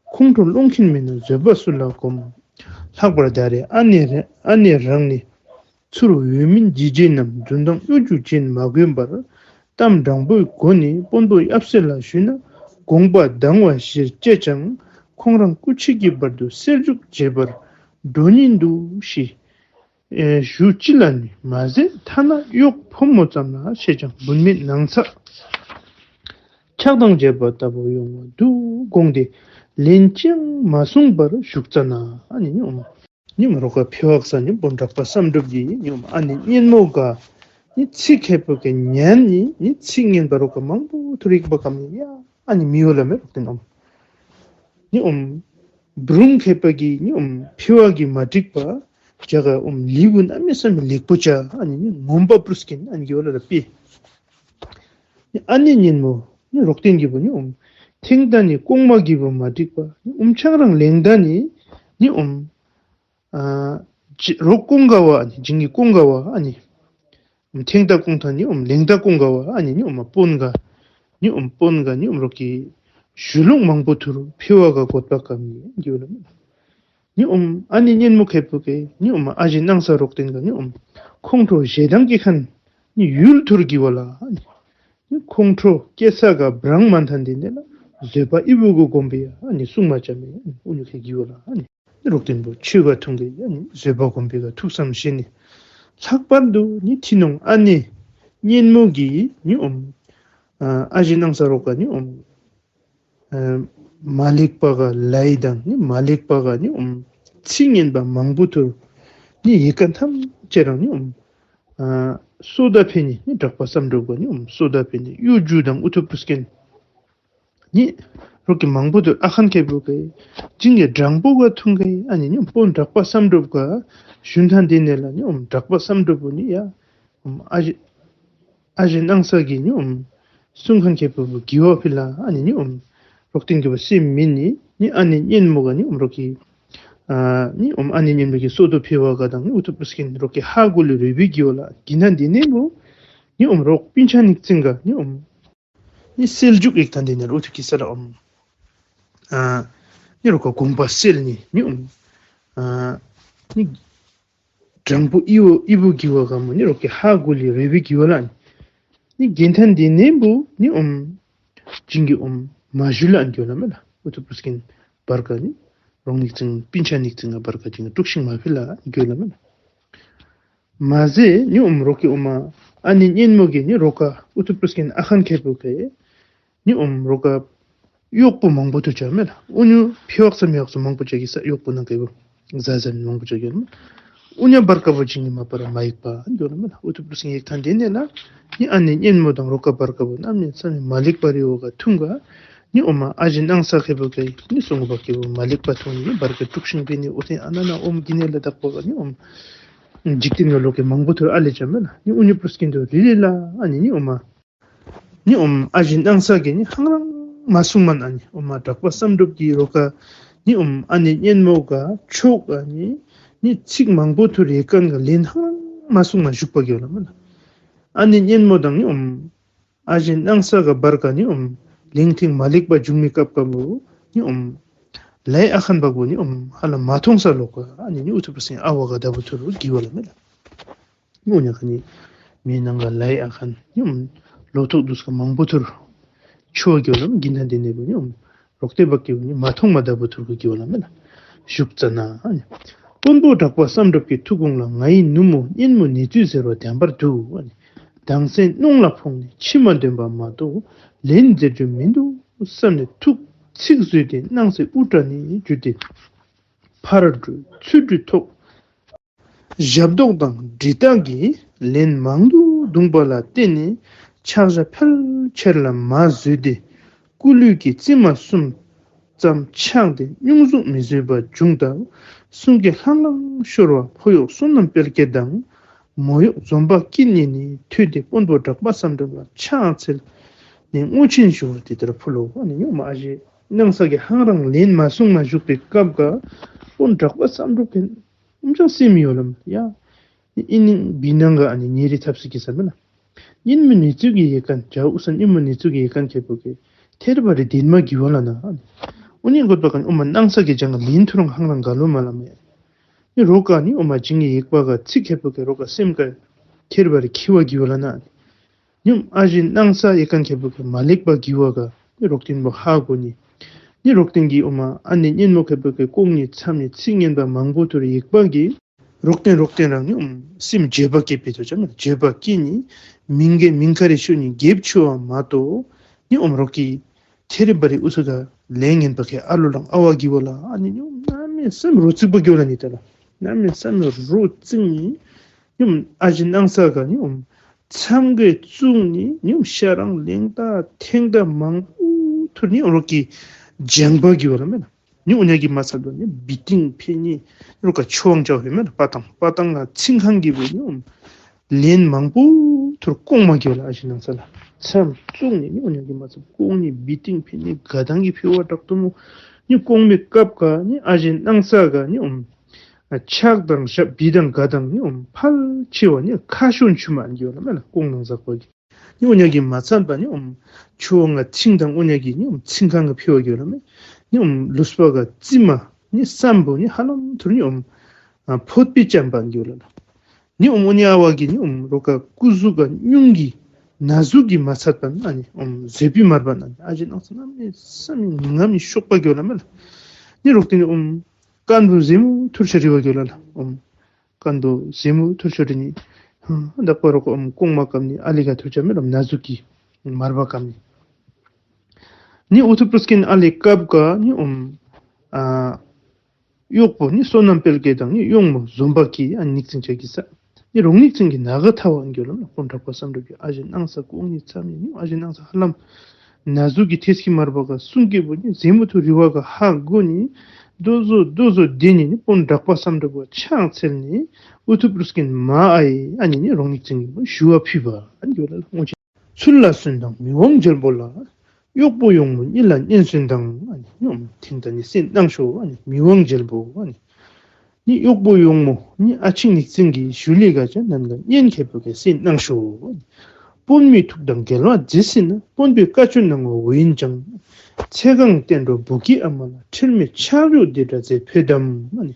ཁོང་ཁྲོ་སློང་མཁན་མིན་ན་བཟོད་པ་སུ་ལ་སྒོམ། ལྷག་པར་ད་རེས་ཨ་ནེ་རེ་ཨ་ནེ་རང་ནི་ཚུར་འོས་མིན་བརྗེ་བྱེད་རྣམས་རྫུན་དང་གཡོ་སྒྱུ་ཅན་མ་གོན་པར་གཏམ་དྲང་པོའི་སྒོ་ནས་དཔོན་པོ་ཡབ་སྲས་ལ་ཞུས་ན་དགོངས་པ་དྭངས་བ་ཞིག་བཅད་ཀྱང་ཁོང་རང་སྐུ་མཆེད་ཀྱི་བར་དུ་སེལ་འཇུག་བྱེད་པར་འགྲོ་ཉེན་འདུག་ཞེས་ཨེ་ཞུ་ཅི་ལ་ནི་མ་ཟད་ཐ་ན་གཡོག་ཕོ་མོ་ཙམ་ལ་བཤད་ཀྱང་འབུལ་མེད་ནང་ཚ་ཆགས་སྡང་བྱེད་པ་ལྟ་བུ་ཡོང་བ་འདུག་དགོངས་ཏེ་ལན་ཅང་མ་གསུངས་པར་བཞུགས་ཙ་ན་ཨ་ནི་ནི་ཨོམ་ནི་མ་རོག་ག་ཕི་བག་ས་ནི་དཔོན་གྲགས་པ་བསམ་གྲུབ་ཀྱིས་ནི་ཨོམ་ཨ་ནེ་གཉེན་མོ་ག་ནི་ཚིག་ཁེ་པོ་ཁེ་ཉན་ནི་ནི་ཚིག་ངན་པ་རོག་ག་མང་པོ་ཐུ་རིག་པ་གམ་ནི་ཡ་ཨ་ནི་མི་ཡོ་ལ་མེ་རོག་ཏེ་ནོམ། ནི་ཨོམ་བུ་རུམ་ཁེ་པོ་གི་ནི་ཨོམ་ཕི་བག་གི་མ་འགྲིག་པ་ཇ་ག་ཨོམ་ལི་བུ་གནམ་མེད་ས་མེད་ལེགས་པོ་ཅ་ཨ་ནི་ནི་ངོམ་པ་པུ་རུ་སྐིན་ཨ་ནི་གི་ཡོ་ལ་ལ་པི། ནི་ཨ་ནེ་གཉེན་མོ་ནི་རོག་ཏེན་གི་བུ་ནི་ཨོམ་ཐེང་ད་ནི་ཀོང་མ་གི་བུ་མ་འགྲིག་པ་ནི་ཨོམ་ཆང་རང་ལེང་ད་ནི་ནི་ཨོམ་ཨ་ཇི་རོག་ཀོང་ག་བ་ཨ་ནི་ཇིང་གི་ཀོང་ག་བ་ཨ་ནི་ཐེང་ད་ཀོང་ཐ་ནི་ཨོམ་ལེང་ད་ཀོང་ག་བ་ཨ་ནི་ནི་ཨོམ་དཔོན་ག་ནི་ཨོམ་དཔོན་ག་ནི་ཨོམ་རོག་གི་ཞུ་ལུགས་མང་པོ་ཐུར་ཕི་བག་ག་གོད་པ་གམ་ནི་གི་ཡོ་ལ་མེ། ནི་ཨོམ་ཨ་ནེ་གཉེན་མོ་ཁེ་པོ་ཁེ་ནི་ཨོམ་ཨ་ཞེ་སྣང་ས་རོག་ཏེན་ག་ནི་ཨོམ་ཁོང་ཁྲོ་ཞེ་སྡང་སྐྱེ་མཁན་ནི་ཡུལ་ཐུར་གི་བ་ལ་ཨ་ནི་ཁོང་ཁྲོ་སྐྱེ་ས་ག་བྲང་མ་ཐན་དེ་ནེ་ལ་བཟོད་པ་ཨི་བུ་གུ་སྒོམ་པའི་ཨ་ནི་གསུང་མ་ཅ་མེ་ཨུ་ཉུ་ཁེ་གི་བ་ལ་ཨ་ནི་རོག་ཏེན་བུ་ཆོས་ག་ཐུང་གི་ཨ་ནི་བཟོད་པ་སྒོམ་པའི་ག་ཐུགས་བསམ་བཞེས་ནི། ལྷག་པར་དུ་ནི་ཐི་ནོང་ཨ་ནེ་གཉེན་མོ་གི་ནི་ཨོམ་ཨ་ཞེ་སྣང་ས་རོག་ག་ནི་ཨོམ་ཨ་མ་ལེགས་པ་ག་ལའི་དང་ནི་མ་ལེགས་པ་ག་ནི་ཨོམ་ཚིག་ངན་པ་མང་པོ་ཐུར་ནི་ཡི་ག་ཐམས་ཅད་རང་ནི་ཨོམ་ཨ་སོ་ད་ཕེ་ནི་ནི་གྲགས་པ་བསམ་གྲུབ་ག་ནི་ཨོམ་སོ་ད་ཕེ་ནི་གཡོ་སྒྱུ་དང་ཨུ་ཐུ་པུ་སྐིན་ནི་ རོགས་ཀྱིས་མང་པོ་ཐུར་ཨ་ཁན་ཁེ་པུ་གེ་ཇིང་གི་དྲང་པོ་ག་ཐུང་གེ་ཨ་ནི་ནི་དཔོན་གྲགས་པ་བསམ་གྲུབ་ག་ཞུན་ཐང་དེ་ནེ་ལ་ནི་ཨོམ་གྲགས་པ་བསམ་གྲུབ་བུ་ནི་ཡ་ཨོམ་ཨ་ཞེ་ཨ་ཞེ་སྣང་ས་གི་ནི་ཨོམ་གསུང་ཁན་ཁེ་པུ་གི་བ་ཕི་ལ་ཨ་ནི་ནི་ཨོམ་རོགས་ཏིང་གི་བ་སེམས་མི་ནི་ནི་ཨ་ནི་གཉེན་མོ་ག་ནི་ཨོམ་རོགས་ཀྱི་ཨ་ནི་ཨོམ་ཨ་ནི་གཉེན་མོ་གི་སོ་ཏོ་ཕི་བ་ག་དང་ནི་ཨུ་ཐུ་པུ་སྐིན་རོགས་ཀྱི་ཧ་གོ་ལི་རུ་བི་གི་བ་ལ་གི་ན་དེ་ནེ་བུ་ནི་ཨོམ་རོགས་པིན་ཆ་ནིག་ཙིང་ག་ནི་ཨོམ་ནི་སེལ་ཇུག་ཡིག་ཐང་དེ་ནེ་རུ་ཐུ་ཁི་ས་ལ་ཨོམ། ཨ་ནི་རོགས་ཀ་གུང་པ་སེལ་ནི་ནི་ཨོམ། ཨ་ནི་དྲང་པོ་ཨི་བོ་ཨི་བོ་གི་བ་ག་མོ་ནི་རོགས་ཀྱི་ཧ་གོ་ལི་རེ་བི་གི་བ་ལ་ནི། ནི་གན་ཐང་དེ་ནེ་བུ་ནི་ཨོམ། ཇིང་གི་ཨོམ་མ་ཞུ་ལ་ཨན་གི་བ་ལ་མེ་ལ། ཨུ་ཐུ་པུ་སྐིན་བར་ག་ནི། རོང་ནིག་ཙིང་པིན་ཆ་ནིག་ཙིང་ག་བར་ག་ཇིང་གི་དཀྲུག་ཤིང་མ་ཕི་ལ་ཨན་གི་བ་ལ་མེ་ལ། མ་ཟད་ནི་ཨོམ་རོགས་ཀྱི་ཨོམ་ཨ་ནི་གཉེན་མོ་གི་ནི་རོགས་ཀ་ཨུ་ཐུ་པུ་སྐིན་ཨ་ཁན་ཁེ་པུ་གེ་ནི་ཨོམ་རོགས་ཀ་གཡོག་པོ་མང་པོ་ཐུར་ཆ་མེ་ལ། ཨུ་ཉུ་ཕི་བག་ས་མི་བག་ས་མང་པོ་ཆ་གི་ས་གཡོག་པོ་ནང་གི་བུ་ཟ་ཟ་ནི་མང་པོ་ཆ་གི་ཨོམ། ཨུ་ཉ་བར་ཀ་བུ་ཇིང་གི་མ་པ་ར་མ་ཡིག་པ་ཨན་གི་བ་ལ་མེ་ལ། ཨུ་ཐུ་པུ་སྐིན་ཡིག་ཐང་དེ་ནེ་ལ་ནི་ཨ་ནི་གཉེན་མོ་དང་རོགས་ཀ་བར་ཀ་བུ་གནམ་མེད་ས་མེད་མ་ལེགས་པ་རི་བོ་ག་ཐུང་ག་ནི་ཨོམ་ཨ་ཞེ་སྣང་ས་ཁེ་པུ་གེ་ནི་སོང་བ་ཁེ་པུ་མ་ལེགས་པ་ཐུང་ནི་བར་ག་དཀྲུག་ཤིང་པེ་ནི་ཨུ་ཐེ་ཨ་ན་ན་ཨོམ་གི་ནེ་ལ་དག་པ་ག་ནི་ཨོམ། འཇིག་རྟེན་ག་ལོ་ཀེ་མང་པོ་ཐུར་ཨ་ལེ་ཆ་མེ་ལ། ནི་ཨུ་ཉུ་པུ་སྐིན་དུ་རི་རི་ལ་ཨ་ནི་ནི་ཨོམ་ཨ། ནི་ཨོམ་ཨ་ཞེ་སྣང་ས་གི་ནི་ཧང་རང་མ་སུང་མ་ན་ཨ་ནི་ཨོམ་ཨ་གྲགས་པ་བསམ་གྲུབ་ཀྱི་རོགས་ཀ་ནི་ཨོམ་ཨ་ནི་གཉེན་མོ་ག་ཆོག་ག་ནི་ནི་ཚིག་མང་པོ་ཐུར་རེ་ཀན་ག་ལན་ཧང་རང་མ་སུང་མ་ཞུགས་པ་གི་བ་ལ་མེ་ལ། ཨ་ནི་གཉེན་མོ་དང་ནི་ཨོམ་ཨ་ཞེ་སྣང་ས་ག་བར་ག་ནི་ཨོམ་ལིང་ཐིང་མ་ལེགས་པ་འབྱུང་མི་སྐབས་ག་བུ་ནི་ཨོམ་ལའི་ཨ་ཁན་བག་བུ་ནི་ཨོམ་ཧ་ལ་མ་ཐོང་ས་ལོ་ཀ་ཨ་ནི་ནི་ཨུ་ཐུ་པུ་སྐིན་ཨ་བ་ག་ད་བུ་ཐུར་གི་བ་ལ་མེ་ལ། ཨོ་ཉ་ཁ་ནི་མེ་ནང་ག་ལའི་ཨ་ཁན་ནི་ཨོམ་ལོ་ཐོག་དུས་ཀ་མང་པོ་ཐུར་ཆོ་གི་བ་ལ་མེ་གི་ན་དེ་ནེ་བུ་ནི་ཨོམ་རོགས་ཏེ་བག་གི་བུ་ནི་མ་ཐོང་མ་ད་བུ་ཐུར་གི་བ་ལ་མེ་ལ། ཞུགས་ཙ་ན་ཨ་ནི་དཔོན་པོ་གྲགས་པ་བསམ་གྲུབ་ཀྱི་ཐུགས་དགོངས་ལ་ང་ཡི་ནུ་མོ་གཉེན་མོ་ནེ་ཙུའི་ཟེར་བ་བདེན་པར་འདུག་ཨ་ནི། དང་སེ་གནོང་ལ་ཕོངས་ནས་ཕྱི་མ་འདོན་པ་མ་གཏོགས་ལན་འཛེར་རྒྱུ་མི་འདུག་བསམ་ནས་ཐུགས་ཚིག་བཟོད་དེ་སྣང་སེ་དབུ་སྐྲ་ནི་བསྒྱུར་ཏེ། ཕར་འགྲོ་ཚུར་འགྲོའི་ཐོག་ཞབས་ཏོག་དང་འབྲི་སྟངས་ཀྱི་ལན་མང་དུ་བརྡུངས་པ་ལ་བརྟེན་ནས་ཕྱག་ཞྭ་ཕལ་ཆེར་ལ་མ་བཟོད་དེ་སྐུ་ལུས་ཀྱི་རྩིབ་མ་གསུམ་ཙམ་ཆག་སྟེ་སྙུང་གཟུགས་མི་བཟོད་པ་བྱུང་སྟབས་གསུང་སྐད་ལྷང་ལྷང་ཤོར་བ་ཕོ་གཡོག་བསོད་ནམས་དཔལ་སྐྱེད་དང་མོ་གཡོག་འཛོམ་པ་སྐྱིད་གཉིས་ནི་ཐོས་ཏེ་དཔོན་པོ་གྲགས་པ་བསམ་གྲུབ་ལ་ཕྱག་འཚལ་ནས་བསྔོ་ཆེན་ཞུ་བ་དེ་ལྟར་ཕུལ་ལོ། ཨ་ནི་ཉོ་མ་ཨ་ཞེ་སྣང་ས་གི་ཧང་རང་ལན་མ་གསུང་མ་བཞུགས་པའི་སྐབས་ཀ་དཔོན་གྲགས་པ་བསམ་གྲུབ་ཀྱིས་ཨོམ་ཅང་སེམས་ཡོད་ལམ་ཡ། ཨིན་ནི་བི་ནང་ག་ཨ་ནི་ཉེ་རི་ཐབས་སི་གི་ས་མེ་ན། ཉིན་མོ་ནི་ཚུ་གི་ཡེ་ཀན་ཇའུ་ཨུ་སན་ཉིན་མོ་ནི་ཚུ་གི་ཡེ་ཀན་ཁེ་པོ་གི་ཐེར་བ་རི་དེན་མ་གི་བ་ལ་ན། ཨ་ནི་ཨུ་ནི་གོད་པ་ཀ་ནི་ཨོ་མ་སྣང་ས་གི་ཇང་ག་ལིན་ཐུ་རུང་ཧང་རང་ག་ལོ་མ་ལ་མེ། ནི་རོ་ཀ་ནི་ཨོ་མ་ཇིང་གི་ཡེག་པ་ག་ཚིག་ཁེ་པོ་གི་རོ་ཀ་སེམས་ཀ་ཐེར་བ་རི་ཁི་བ་གི་བ་ལ་ན། ཨ་ནི་ཉིན་མོ་ཨ་ཞེ་སྣང་ས་ཡེ་ཀན་ཁེ་པོ་གི་མ་ལེགས་པ་གི་བ་ག་ནི་རོག་ཏིན་བོ་ཧ་གོ་ནི། ནི་རོག་ཏིན་གི་ཨོ་མ་ཨ་ནི་ཉིན་མོ་ཁེ་པོ་གི་ཀོང་ནི་ཚམ་ནི་ཚིག་ངན་པ་མང་པོ་ཐུར་ཡེག་པ་གི་རོག་ཏེན་རོག་ཏེན་རང་ནི་ཨོམ་སེམས་བརྗེད་པ་སྐྱེ་བའི་དོ་ཅ་མེ་ན། བརྗེད་པ་སྐྱེ་ནི་མིང་གི་མིང་ཁ་རི་ཤོ་ནི་གེབ་ཆུ་བ་མ་གཏོགས་ནི་ཨོམ་རོག་གི་ཐེ་རི་བ་རི་ཨུ་སུ་ག་ལེ་ངན་པ་ཁེ་ཨ་ལོ་ལང་ཨ་བ་གི་བ་ལ། ཨ་ནི་ནི་ཨོམ་གནམ་མེད་ས་མེད་རོ་ཙིག་པ་གི་བ་ལ་ནི་ད་ལ་གནམ་མེད་ས་མེད་རོ་ཙིག་ནི་ནི་ཨོམ་ཨ་ཞེ་སྣང་ས་ག་ནི་ཨོམ་མཚམས་གི་བཙུགས་ནི་ནི་ཨོམ་ཤ་རང་ལེང་ད་ཐེང་ད་མང་པོ་ཐུར་ནི་ཨོམ་རོག་གི་ཇང་པ་གི་བ་ལ་མེ་ན། ནི་ཨོ་ཉ་གི་མ་ཚད་པ་ནི་བི་ཏིང་ཕེ་ནི་རོ་ཀ་ཆོ་ཝང་ཅའོ་ཕེ་མེ་ན་པ་ཏང་པ་ཏང་ལ་ཚིང་ཁང་གི་བེ་ནི་ཨོམ་ལེན་མང་པོ་ཐུར་ཀོང་མ་གི་བ་ལ་ཨ་ཞེ་སྣང་ས་ལ་མཚམས་བཙུགས་ནི་ནི་ཨོ་ཉ་གི་མ་ཚད་པ་ཀོང་ནི་བི་ཏིང་ཕེ་ནི་ག་དང་གི་ཕེ་བ་དྲག་ཏུ་མོ་ནི་ཀོང་མི་སྐབས་ཀ་ནི་ཨ་ཞེ་སྣང་ས་ག་ནི་ཨོམ་ཆག་དང་ཞབས་བི་དང་ག་དང་ནི་ཨོམ་ཕལ་ཆེ་བ་ནི་ཁ་ཤོན་ཆུ་མ་ཨན་གི་བ་ལ་མེ་ན་ཀོང་ནང་ཟག་པ་གི། ནི་ཨོ་ཉ་གི་མ་ཚད་པ་ནི་ཨོམ་ཆུ་བོ་ང་ཚིང་དང་ཨོ་ཉ་གི་ནི་ཨོམ་ཚིང་ཁང་གི་ཕི་བ་གི་བ་ལ་མེ། ནི་ཨོམ་ལུས་པ་ག་རྩིབ་མ་ནི་སམ་བུ་ནི་ཧ་ལམ་ཐུར་ནི་ཨོམ་ཕོད་པི་ཅམ་པ་གི་བ་ལ་ལ། ནི་ཨོམ་ཨོ་ཉ་བ་གི་ནི་ཨོམ་རོ་ཀ་སྐུ་གཟུགས་ག་སྙུང་གི་ན་ཟུག་གི་མ་ཚད་པ་ན་ནི་ཨོམ་ཟེ་པི་མར་བ་ན་ནི་ཨ་ཞེ་སྣང་ས་གནམ་མེད་ས་མེད་ངམ་ནི་ཤོག་པ་གི་བ་ལ་མེ་ལ། ནི་རོག་ཏེ་ནི་ཨོམ་ཀན་བུ་ཟེ་མུ་ཐུར་ཤ་རི་བ་གི་བ་ལ་ལ་ཨོམ། ཀན་བུ་ཟེ་མུ་ཐུར་ཤོ་རི་ནི། ཧ་དག་པ་རོ་ཀ་ཨོམ་ཀོང་མ་ཀམ་ནི་ཨ་ལི་ག་ཐུར་ཅ་མེ་རམ་ན་ཟུག་གི་མར་བ་ཀམ་ནི། ནི་ཨུ་ཐུ་པུ་སྐིན་ཨ་ལི་སྐབས་ག་ནི་ཨོམ་ཨ་གཡོག་པོ་ནི་བསོད་ནམས་དཔལ་སྐྱེད་དང་ནི་གཡོག་མོ་འཛོམ་པ་གི་ཨ་ནི་ཉིག་ཙིང་ཆ་གི་ས། ནི་རོང་ཉིག་ཙིང་གི་ན་ག་ཐ་བ་ཨན་གི་བ་ལ་ན་དཔོན་གྲགས་པ་བསམ་གྲུབ་ཀྱི་ཨ་ཞེ་སྣང་ས་ཀོང་ནི་ཚམ་ནི་ནི་ཨ་ཞེ་སྣང་ས་ཧ་ལམ་ ན་ཟུག་གི་ཐེས་ཀྱི་མར་པ་ག་གསུང་གི་བུ་ནི་ཟེ་མུ་ཐུ་རི་བ་ག་ཧ་གོ་ནི་དོ་ཟོ་དོ་ཟོ་དེ་ནི་ནི་དཔོན་གྲགས་པ་བསམ་གྲུབ་ག་ཕྱག་འཚལ་ནི་ཨུ་ཐུ་པྲུ་སྐིན་མ་ཨའི་ཨ་ནི་ནི་རོང་ཉིག་ཙིང་གི་བུ་ཞུ་བ་ཕུལ་བ་ཨ་ནི་གི་བ་ལ་ལ་ངོ་ཅི། ཚུར་ལ་གསོན་དང་མི་དབང་རྒྱལ་པོ་ལ། གཡོག་པོ་གཡོག་མོ་གཉིས་ལ་གཉེན་གསོན་དང་། ཨ་ནི་ཨོམ་ཐེངས་ད་ནི་གསན་གནང་ཤོ། ཨ་ནི་མི་དབང་རྒྱལ་པོ་ཨ་ནི་ནི་གཡོག་པོ་གཡོག་མོ་ནི་ཨ་ཆིང་ཉིག་ཙིང་གི་ཞུ་ལི་ག་ཅ་ནན་ག་གཉེན་ཁེ་པོ་གེ་གསན་གནང་ཤོ། ཨ་ནི་དཔོན་མི་ཐུགས་དང་འགལ་བ་མཛད་སྲིད་ན། དཔོན་པོའི་བཀའ་ཆོས་གནང་བ་འོ་ཡིན་ཀྱང་། ཚེ་གང་བསྟན་འགྲོ་བུ་གི་ཨ་མ་ལ། ཁྲེལ་མེད་ཆགས་ཞུགས་འདི་འདྲ་མཛད་ཕོད་དམ། ཨ་ནི་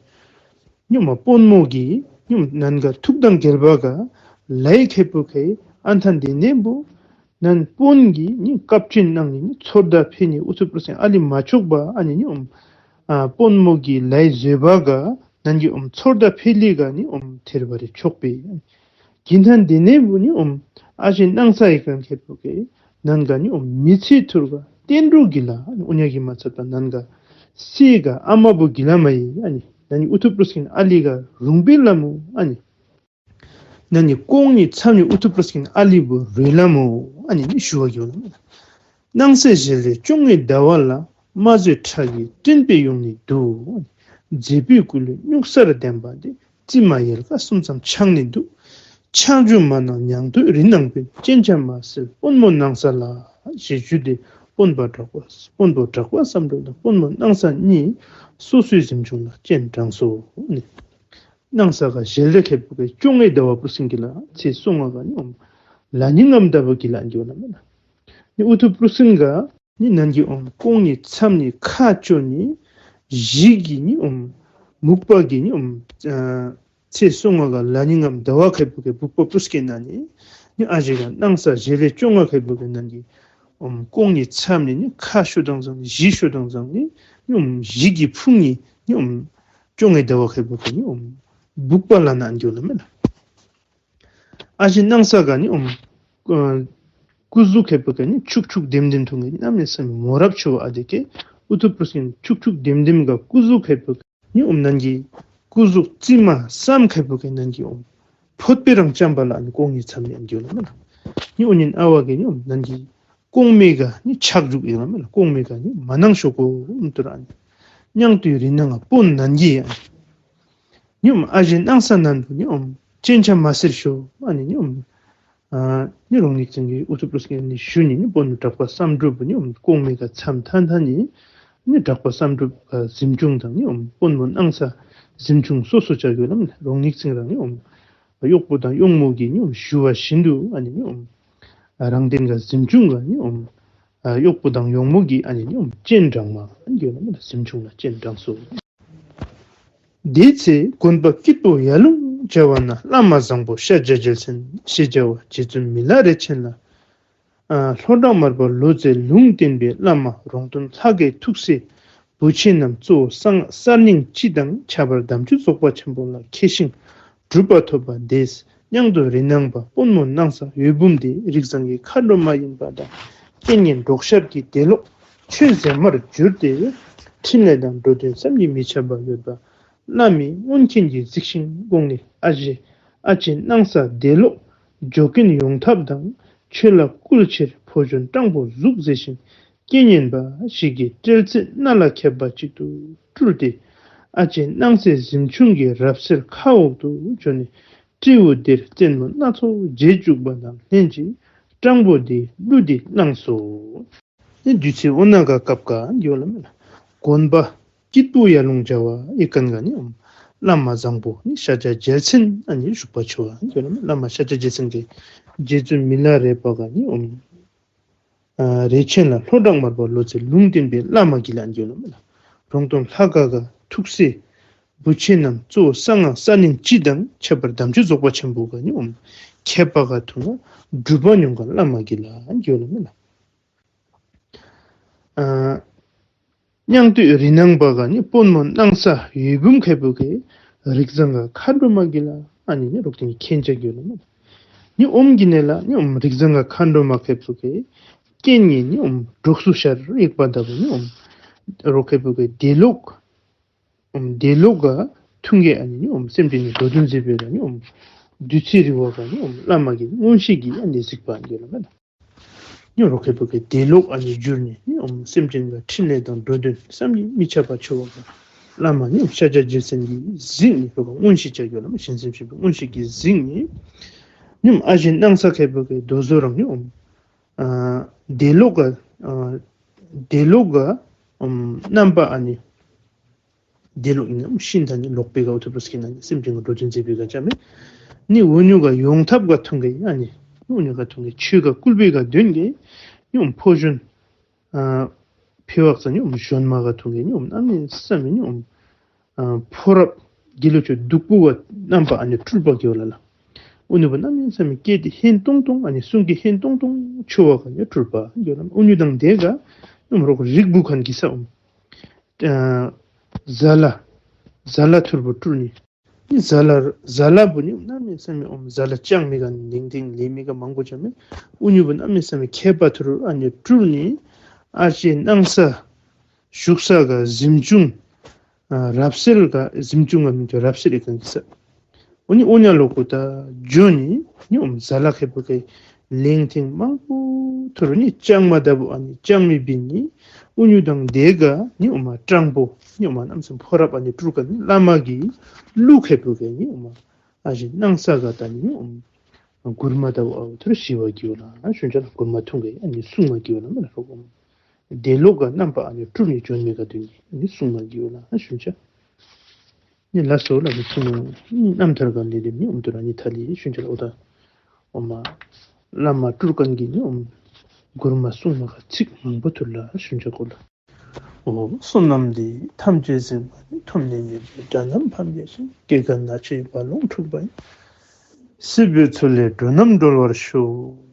ཉོམ་མ་དཔོན་མོ་གི་ཉོམ་ནན་ག་ཐུགས་དང་འགལ་བ་ག་ལའི་ཁེ་པོ་གེ་ཨན་ཐན་དེ་ནེ་བུ་ནན་དཔོན་གི་ནི་བཀའ་དྲིན་གནང་ནི་ནི་ཚོར་ད་ཕེ་ནི་ཨུ་ཐུ་པྲུ་སིན་ཨ་ལི་མ་ཆོག་པ་ཨ་ནི་ཉོམ་ཨ་དཔོན་མོ་གི་ལའི་བཟོད་པ་ག་ནན་གི་ཨོམ་ཚོར་ད་ཕེ་ལི་ག་ནི་ཨོམ་ཐེར་བ་རེ་ཆོག་པེ། གི་ཐན་དེ་ནེ་བུ་ནི་ཨོམ་ཨ་ཞེ་གནང་ས་ཡི་ཀན་ཁེ་པོ་གེ་ནན་ག་ནི་ཨོམ་མི་ཚེ་ཐུར་ག་བསྟན་འགྲོ་གི་ལ་ཨ་ནི་ཨུ་ཉ་གི་མ་ཚད་པ་ནན་ག་སི་ག་ཨ་མ་བུ་གི་ལ་མ་ཡི་ཨ་ནི་ནན་ནི་ཨུ་ཐུ་པྲུ་སིན་ཨ་ལི་ག་རུང་པེ་ལ་མོ་ཨ་ནི་ནན་ནི་ཀོང་ནི་ཚམ་ནི་ཨུ་ཐུ་པྲུ་སིན་ཨ་ལི་བུ་རུ་ལ་མོ་ཨ་ནི་ནི་ཞུ་བ་གི་བ་ལ་མེ་ན། སྣང་གསལ་ཞལ་རས་བཅོ་ལྔའི་ཟླ་བ་ལ། རྨ་བྱའི་ཁྲག་གིས་སྤྲིན་པས་ཡོངས་ནི་འདུག། མཛེས་པའི་སྐུ་ལུས་སྨྱུག་གསར་ལྡན་པ་དེ། རྩིབས་མ་ཡལ་ག་གསུམ་ཙམ་ཆགས་ནི་འདུག། ཆགས་རྒྱུ་མ་གནང་མྱང་སྟོད་རི་ནང་པའི། སྤྱན་ཆབ་མ་གསལ་དཔོན་མོ་སྣང་ས་ལ། ཞེས་ཞུ་སྟེ་དཔོན་པོ་གྲགས་པ་དཔོན་པོ་གྲགས་པ་བསམ་གྲུབ་དང་དཔོན་མོ་སྣང་ས་གཉིས་སོ་སོའི་གཟིམ་ཆུང་ལ་སྤྱན་དྲངས་སོ། ནི་སྣང་ས་ག་ཞལ་རས་ཁེ་པོ་གེ་བཅོ་ལྔའི་ཟླ་བ་པྲུ་སིན་གི་ལ་ཚེས་སོ་ལྔ་ག་ནི་ཨོམ་ལ་ཉིན་ངམ་ཟླ་བ་གི་ལ་འགྱོ་ན་མེ་ན། ནི་ཨུ་ཐུ་པྲུ་སིན་ག་ནི་ནན་གི་ཨོམ་ཀོང་ནི་ཚམ་ནི་ཁ་ཅོ་ནི་ཞིག་གི་ནི་ཨོམ་མུག་པ་གི་ནི་ཨོམ་ཨ་ཚེས་སོ་ལྔ་ག་ལ་ཉིན་ངམ་ཟླ་བ་ཁེ་པོ་གེ་བུག་པ་པུས་ཀེ་ན་ནི་ནི་ཨ་ཞེ་ག་སྣང་ས་ཞལ་རས་བཅོ་ལྔ་ཁེ་པོ་གེ་ནན་གི་ཨོམ་ཀོང་ནི་ཚམ་ནི་ནི་ཁ་ཤོ་དང་ཟང་ནི་ཞི་ཤོ་དང་ཟང་ནི་ནི་ཨོམ་ཞིག་གི་ཕུང་ནི་ནི་ཨོམ་བཅོ་ལྔའི་ཟླ་བ་ཁེ་པོ་གེ་ནི་ཨོམ་བུག་པ་ལ་ན་འགྱོ་ན་མེ་ན། ཨ་ཞེ་སྣང་ས་ག་ནི་ཨོམ་ཨ་སྐུ་གཟུགས་ཁེ་པོ་གེ་ནི་ཕྱུག་ཕྱུག་ལྡེམ་ལྡེམ་ཐུང་གི་གནམ་མེད་ས་མེད་མོ་རབ་ཆེ་བ་ཨ་དེ་གེ་ཨུ་ཐུ་པྲུ་སིན་ཕྱུག་ཕྱུག་ལྡེམ་ལྡེམ་ག་སྐུ་གཟུགས་ཁེ་པོ་གེ་ནི་ཨོམ་ནན་གི་སྐུ་གཟུགས་རྩིབས་མ་སམ་ཁེ་པོ་གེ་ནན་གི་ཨོམ་ཕོད་པེ་རང་ཅམ་པ་ལ་ནི་ཀོང་ནི་ཚམ་ནི་ཨ་འགྱོ་ན་མེ་ན། ནི་ཨོ་ཉིན་ཨ་བ་གེ་ནི་ཨོམ་ནན་གི་ཀོང་མེ་ག་ནི་ཆགས་རྒྱུག་ཡོད་ན་མེ་ན། ཀོང་མེ་ག་ནི་མ་གནང་ཤོ་ཀོ་ཨོམ་ཏུ་ར་ནི་མྱང་སྟོད་རི་ནང་ང་དཔོན་ནན་གི་ཡ་ནི་ཨོམ་ཨ་ཞེ་སྣང་ས་ནན་བུ་ནི་ཨོམ་སྤྱན་ཆབ་མ་གསལ་ཤོ་ཨ་ནི་ནི་ཨོམ་ཨ་ནི་རོང་ཉིག་ཙིང་གི་ཨུ་ཐུ་པྲུ་སིན་ནི་ཞུ་ནི་ནི་དཔོན་གྲགས་པ་བསམ་གྲུབ་བུ་ནི་ཨོམ་ཀོང་མེ་ག་ཚམ་ཐན་ཐན་ནི་ནི་གྲགས་པ་བསམ་གྲུབ་ག་གཟིམ་ཆུང་དང་ནི་ཨོམ་དཔོན་མོ་སྣང་ས་གཟིམ་ཆུང་སོ་སོ་ཆ་གི་ལམ་རོང་ཉིག་ཙིང་རང་ནི་ཨོམ་གཡོག་པོ་དང་གཡོག་མོ་གི་ནི་ཨོམ་ཞུ་བ་བཞིན་དུ་ཨ་ནི་ནི་ཨོམ་རང་དེན་ག་གཟིམ་ཆུང་ག་ནི་ཨོམ་གཡོག་པོ་དང་གཡོག་མོ་གི་ཨ་ནི་ནི་ཨོམ་སྤྱན་དྲངས་མ་ཨ་ནི་གི་ལམ་གཟིམ་ཆུང་ལ་སྤྱན་དྲངས་སོ། དེའི་ཚེ་དགོན་པ་སྐྱིད་པོ་ཡར་ལུང་བྱ་བ་ན། བླ་མ་བཟང་པོ་ཤཱཀྱ་རྒྱལ་མཚན་ཞེས་བྱ་བ་རྗེ་བཙུན་མི་ལ་རས་ཆེན་ལ། ཨ་ལྷོ་བྲག་མར་པ་ལོ་ཙཱའི་ལུང་བསྟན་པའི་བླ་མ་རོང་སྟོན་ལྷ་དགའི་ཐུགས་སྲས་བུ་ཆེན་རྣམས་གཙོ་བོ་གསང་སྔགས་གསར་རྙིང་སྤྱི་དང་ཁྱད་པར་དམ་ཆོས་རྫོགས་པ་ཆེན་པོ་ལ་མཁས་ཤིང་གྲུབ་པ་ཐོབ་པ་དེས། མྱང་སྟོད་རི་ནང་པ་དཔོན་མོ་སྣང་ས་འོད་འབུམ་དེ་རིགས་བཟང་གི་མཁའ་འགྲོ་མ་ཡིན་པ་དང་། རྐྱེན་ངན་གྲོགས་ཤར་གྱི་དེད་གློག་ཆོས་ཟེར་མར་གྱུར་ཏེ། ཕྲིན་ལས་དང་འགྲོ་དོན་བསམ་གྱིས་མི་ཁྱབ་པ་ཡོད་པ། བླ་མའི་མངོན་མཁྱེན་གྱིས་གཟིགས་ཤིང་དགོངས་ནས། ཨ་ཞེ་ཨ་ཅེ་སྣང་ས་དེད་གློག་འཇོ་མཁན་ཡོང་ཐབས་དང་། ཆོས་ལ་བསྐུལ་ཕྱིར་ཕོ་གཞོན་སྤྲང་པོ་གཟུགས་མཛེས་ཤིང་། རྐྱེན་ངན་པ་ཞིག་གིས་སྤྲེལ་ཚེ་སྣ་ལ་ཁད་པ་ཅིག་ཏུ་སྤྲུལ་ཏེ། ཨ་ཅེ་སྣང་སའི་གཟིམ་ཆུང་གི་རབ་གསལ་ཁ་འོག་ཏུ་བྱོན་ནས་སྤྲེའུ་དེར་རྩེད་མོ་སྣ་ཚོགས་རྗེས་འཇུག་པ་དང་ལྷན་ཅིག་སྤྲང་པོ་དེའི་གླུ་དེ་བླངས་སོ། ནི་དུས་ཚོད་འོ་ན་ག་སྐབས་ག་འགྱོ་ལ་མེ་ན། དགོན་པ་སྐྱིད་པོ་ཡར་ལུང་བྱ་བ་ཨི་ཀན་ག་ནི་ཨོམ་བླ་མ་བཟང་པོ་ནི་ཤཱཀྱ་རྒྱལ་མཚན་ཨ་ནི་བཞུགས་པ་ཆོ་བ་འགྱོ་ལ་མེ་ན། བླ་མ་ཤཱཀྱ་རྒྱལ་མཚན་གྱི་རྗེ་བཙུན་མི་ལ་རས་པ་ག་ནི་ཨོམ་ཨ་རས་ཆེན་ལ་ལྷོ་བྲག་མར་པ་ལོ་ཙཱའི་ལུང་བསྟན་པའི་བླ་མ་གི་ལ་འགྱོ་ལ་མེ་ན། རོང་སྟོན་ལྷ་དགའ་ག་ཐུགས་སྲས་བུ་ཆེན་རྣམས་གཙོ་བོ་གསང་སྔགས་གསར་རྙིང་སྤྱི་དང་ཁྱད་པར་དམ་ཆོས་རྫོགས་པ་ཆེན་པོ་ག་ནི་ཨོམ་མཁས་པ་ག་ཐུང་ང་གྲུབ་པ་མྱོང་ག་བླ་མ་གི་ལ་འགྱོ་ལ་མེ་ན། ཨ་མྱང་སྟོད་རི་ནང་པ་ག་ནི་དཔོན་མོ་སྣང་ས་འོད་འབུམ་ཁེ་པོ་གི་རིགས་བཟང་ག་མཁའ་འགྲོ་མ་གི་ལ་ཨ་ནི་ནི་རོག་ཏིང་མཁྱེན་ཅ་གི་ལ་མེ་ན། ནི་ཨོམ་གི་ནེ་ལ་ནི་ཨོམ་རིགས་བཟང་ག་མཁའ་འགྲོ་མ་ཁེ་པོ་གི་རྐྱེན་ངན་ནི་ཨོམ་འབྲོག་སུ་ཤར་ཡེག་པ་ད་བུ་ནི་ཨོམ་རོག་ཁེ་པོ་གི་དེད་གློག་ཨོམ་དེད་གློག་ག་ཐུང་གི་ཨ་ནི་ནི་ཨོམ་སེམས་ཅན་ནི་འགྲོ་དོན་མཛད་པའི་ལ་ནི་ཨོམ་བདུད་རྩི་རི་བ་ག་ནི་ཨོམ་བླ་མ་གི་མངོན་ཤེས་ཀྱིས་ཨ་ནི་གཟིགས་པ་ཨ་ནི་ལ་མེ་ན། ནི་རོགས་ཁེ་པོ་གི་དེ་ལོག་ཨ་ནི་འགྱུར་ནི་ནི་ཨོམ་སེམས་ཅན་ག་ཕྲིན་ལས་དང་འགྲོ་དོན་བསམ་གྱིས་མི་ཁྱབ་པ་ཆེ་བ་ག་བླ་མ་ནི་ཨོམ་ཤཱཀྱ་རྗེ་བཙུན་གྱིས་གཟིགས་ནི་རོགས་མངོན་ཤེས་ཅ་གི་ཡོད་ལ་མ་གཞན་སེམས་ཤེས་པའི་མངོན་ཤེས་ཀྱིས་གཟིགས་ནི་ནི་ཨོམ་ཨ་ཞེ་སྣང་ས་ཁེ་པོ་གི་དོ་བཟོ་རང་ནི་ཨོམ་ཨ་དེ་ལོག་ག་ཨ་དེ་ལོག་ག་ཨོམ་རྣམ་པ་ཨ་ནི་དེ་ལོག་ཨིན་ནམ་ཤིན་ཐ་ནི་ལོག་པའི་ག་ཨུ་ཐུ་པུ་སྐྱེ་ན་ནི་སེམས་ཅན་ག་འགྲོ་དོན་མཛད་པའི་ག་ཅ་མེ། ནི་འུ་ཉུ་ག་ཡོང་ཐབས་ག་ཐུང་གེ་ཨ་ནི་འུ་ཉུ་ག་ཐུང་གེ་ཆོས་ག་བསྐུལ་བའི་ག་དོན་གེ་ནི་ཨོམ་ཕོ་གཞོན་ཨ་ཕི་བག་ས་ནི་ཨོམ་གཞོན་མ་ག་ཐུང་གེ་ནི་ཨོམ་གནམ་མེད་ས་མེད་ནི་ཨོམ་ཨ་ཕོ་རབ་དགེ་ལུགས་ཆོས་སྡུག་པོ་ག་རྣམ་པ་ཨ་ནི་སྤྲུལ་པ་གི་ཡོད་ལ་ལ། འུ་ཉུ་བ་གནམ་མེད་ས་མེད་སྐད་དེ་ཧན་ཏོང་ཏོང་ཨ་ནི་གསུང་གི་ཧན་ཏོང་ཏོང་ཆོ་བ་ག་ནི་སྤྲུལ་པ་གི་ཡོད་ལ་འུ་ཉུ་དང་དེ་ག་ནི་ཨོམ་རོགས་རིགས་བུ་ཁན་གི་ས་ཨོམ། ཨ་ཟ་ལ་ཟ་ལ་ཐུར་བུ་སྤྲུལ་ནི། ནི་ཟ་ལ་ཟ་ལ་བུ་ནི་གནམ་མེད་ས་མེད་ཨོམ་ཟ་ལ་ཅང་མི་ག་ནིང་ཐིང་ལེ་མི་ག་མང་པོ་ཅ་མེ། འུ་ཉུ་བུ་གནམ་མེད་ས་མེད་ཁྱད་པར་ཐུར་ཨ་ནི་སྤྲུལ་ནི། ཨ་ཅེ་སྣང་ས་བཞུགས་ས་ག་གཟིམ་ཆུང་ཨ་རབ་གསལ་ག་གཟིམ་ཆུང་ག་མི་ཅོ་རབ་གསལ་ཨི་ཁན་གི་ས། འོ་ནི་འོ་ཉ་ལོ་ཀུ་ཏ་ཇོ་ནི་ནི་ཨོམ་ཟ་ལ་ཁེ་པོ་གི་ལེང་ཐེང་མང་པོ་ཐུར་ནི་ཅང་མ་ད་བུ་ཨ་ནི་ཅང་མི་བིན་ནི་འུ་ཉུ་དང་དེ་ག་ནི་ཨོམ་སྤྲང་པོ་ནི་ཨོམ་གནམ་སེམས་ཕོ་རབ་ཨ་ནི་སྤྲུལ་ག་ནི་བླ་མ་གི་གླུ་ཁེ་པོ་གི་ནི་ཨོམ་ཨ་ཞེ་སྣང་ས་ག་ད་ནི་ཨོམ་མགུར་མ་ད་བུ་ཨ་བུ་ཐུར་ཞི་བ་གི་ཡོད་ལ་ཨ་ཤུན་ཅ་ལ་མགུར་མ་ཐུང་གི་ཨ་ནི་གསུང་མ་གི་ཡོད་ལ་མ་ལ་རོགས་ཨོམ། དེ་ལོག་ག་རྣམ་པ་ཨ་ནི་སྤྲུལ་ནི་བྱོན་མི་ག་དོན་ནི་ཨ་ནི་གསུང་མ་གི་ཡོད་ལ་ཨ་ཤུན་ཅ། ནི་ལ་སོ་ལ་མི་ཚུ་ནང་ནི་རྣམ་ཐར་ག་ལེ་ལེ་ནི་ཨོམ་དུ་ར་ནི་ཐ་ལི་ཤུན་ཅ་ལ་ཨོ་ད། ཨོ་མ་བླ་མ་སྤྲུལ་ཁན་གི་ནི་ཨོམ་མགུར་མ་གསུང་མ་ག་ཚིག་མང་པོ་ཐུར་ལ་ཤུན་ཅ་གོ་ལ། ཨོ་བསོད་ནམས་འདི་ཐམས་ཅད་གཟིགས་པ་ཉིད། ཐོབ་ནས་ཉེས་པའི་དགྲ་རྣམས་ཕམ་བྱས་ཤིང་། སྐྱེ་རྒ་ན་འཆིའི་རྦ་ཀློང་འཁྲུགས་པ་ཡི། སྲིད་པའི་མཚོ་ལས་འགྲོ་རྣམས་སྒྲོལ་བར་ཤོག།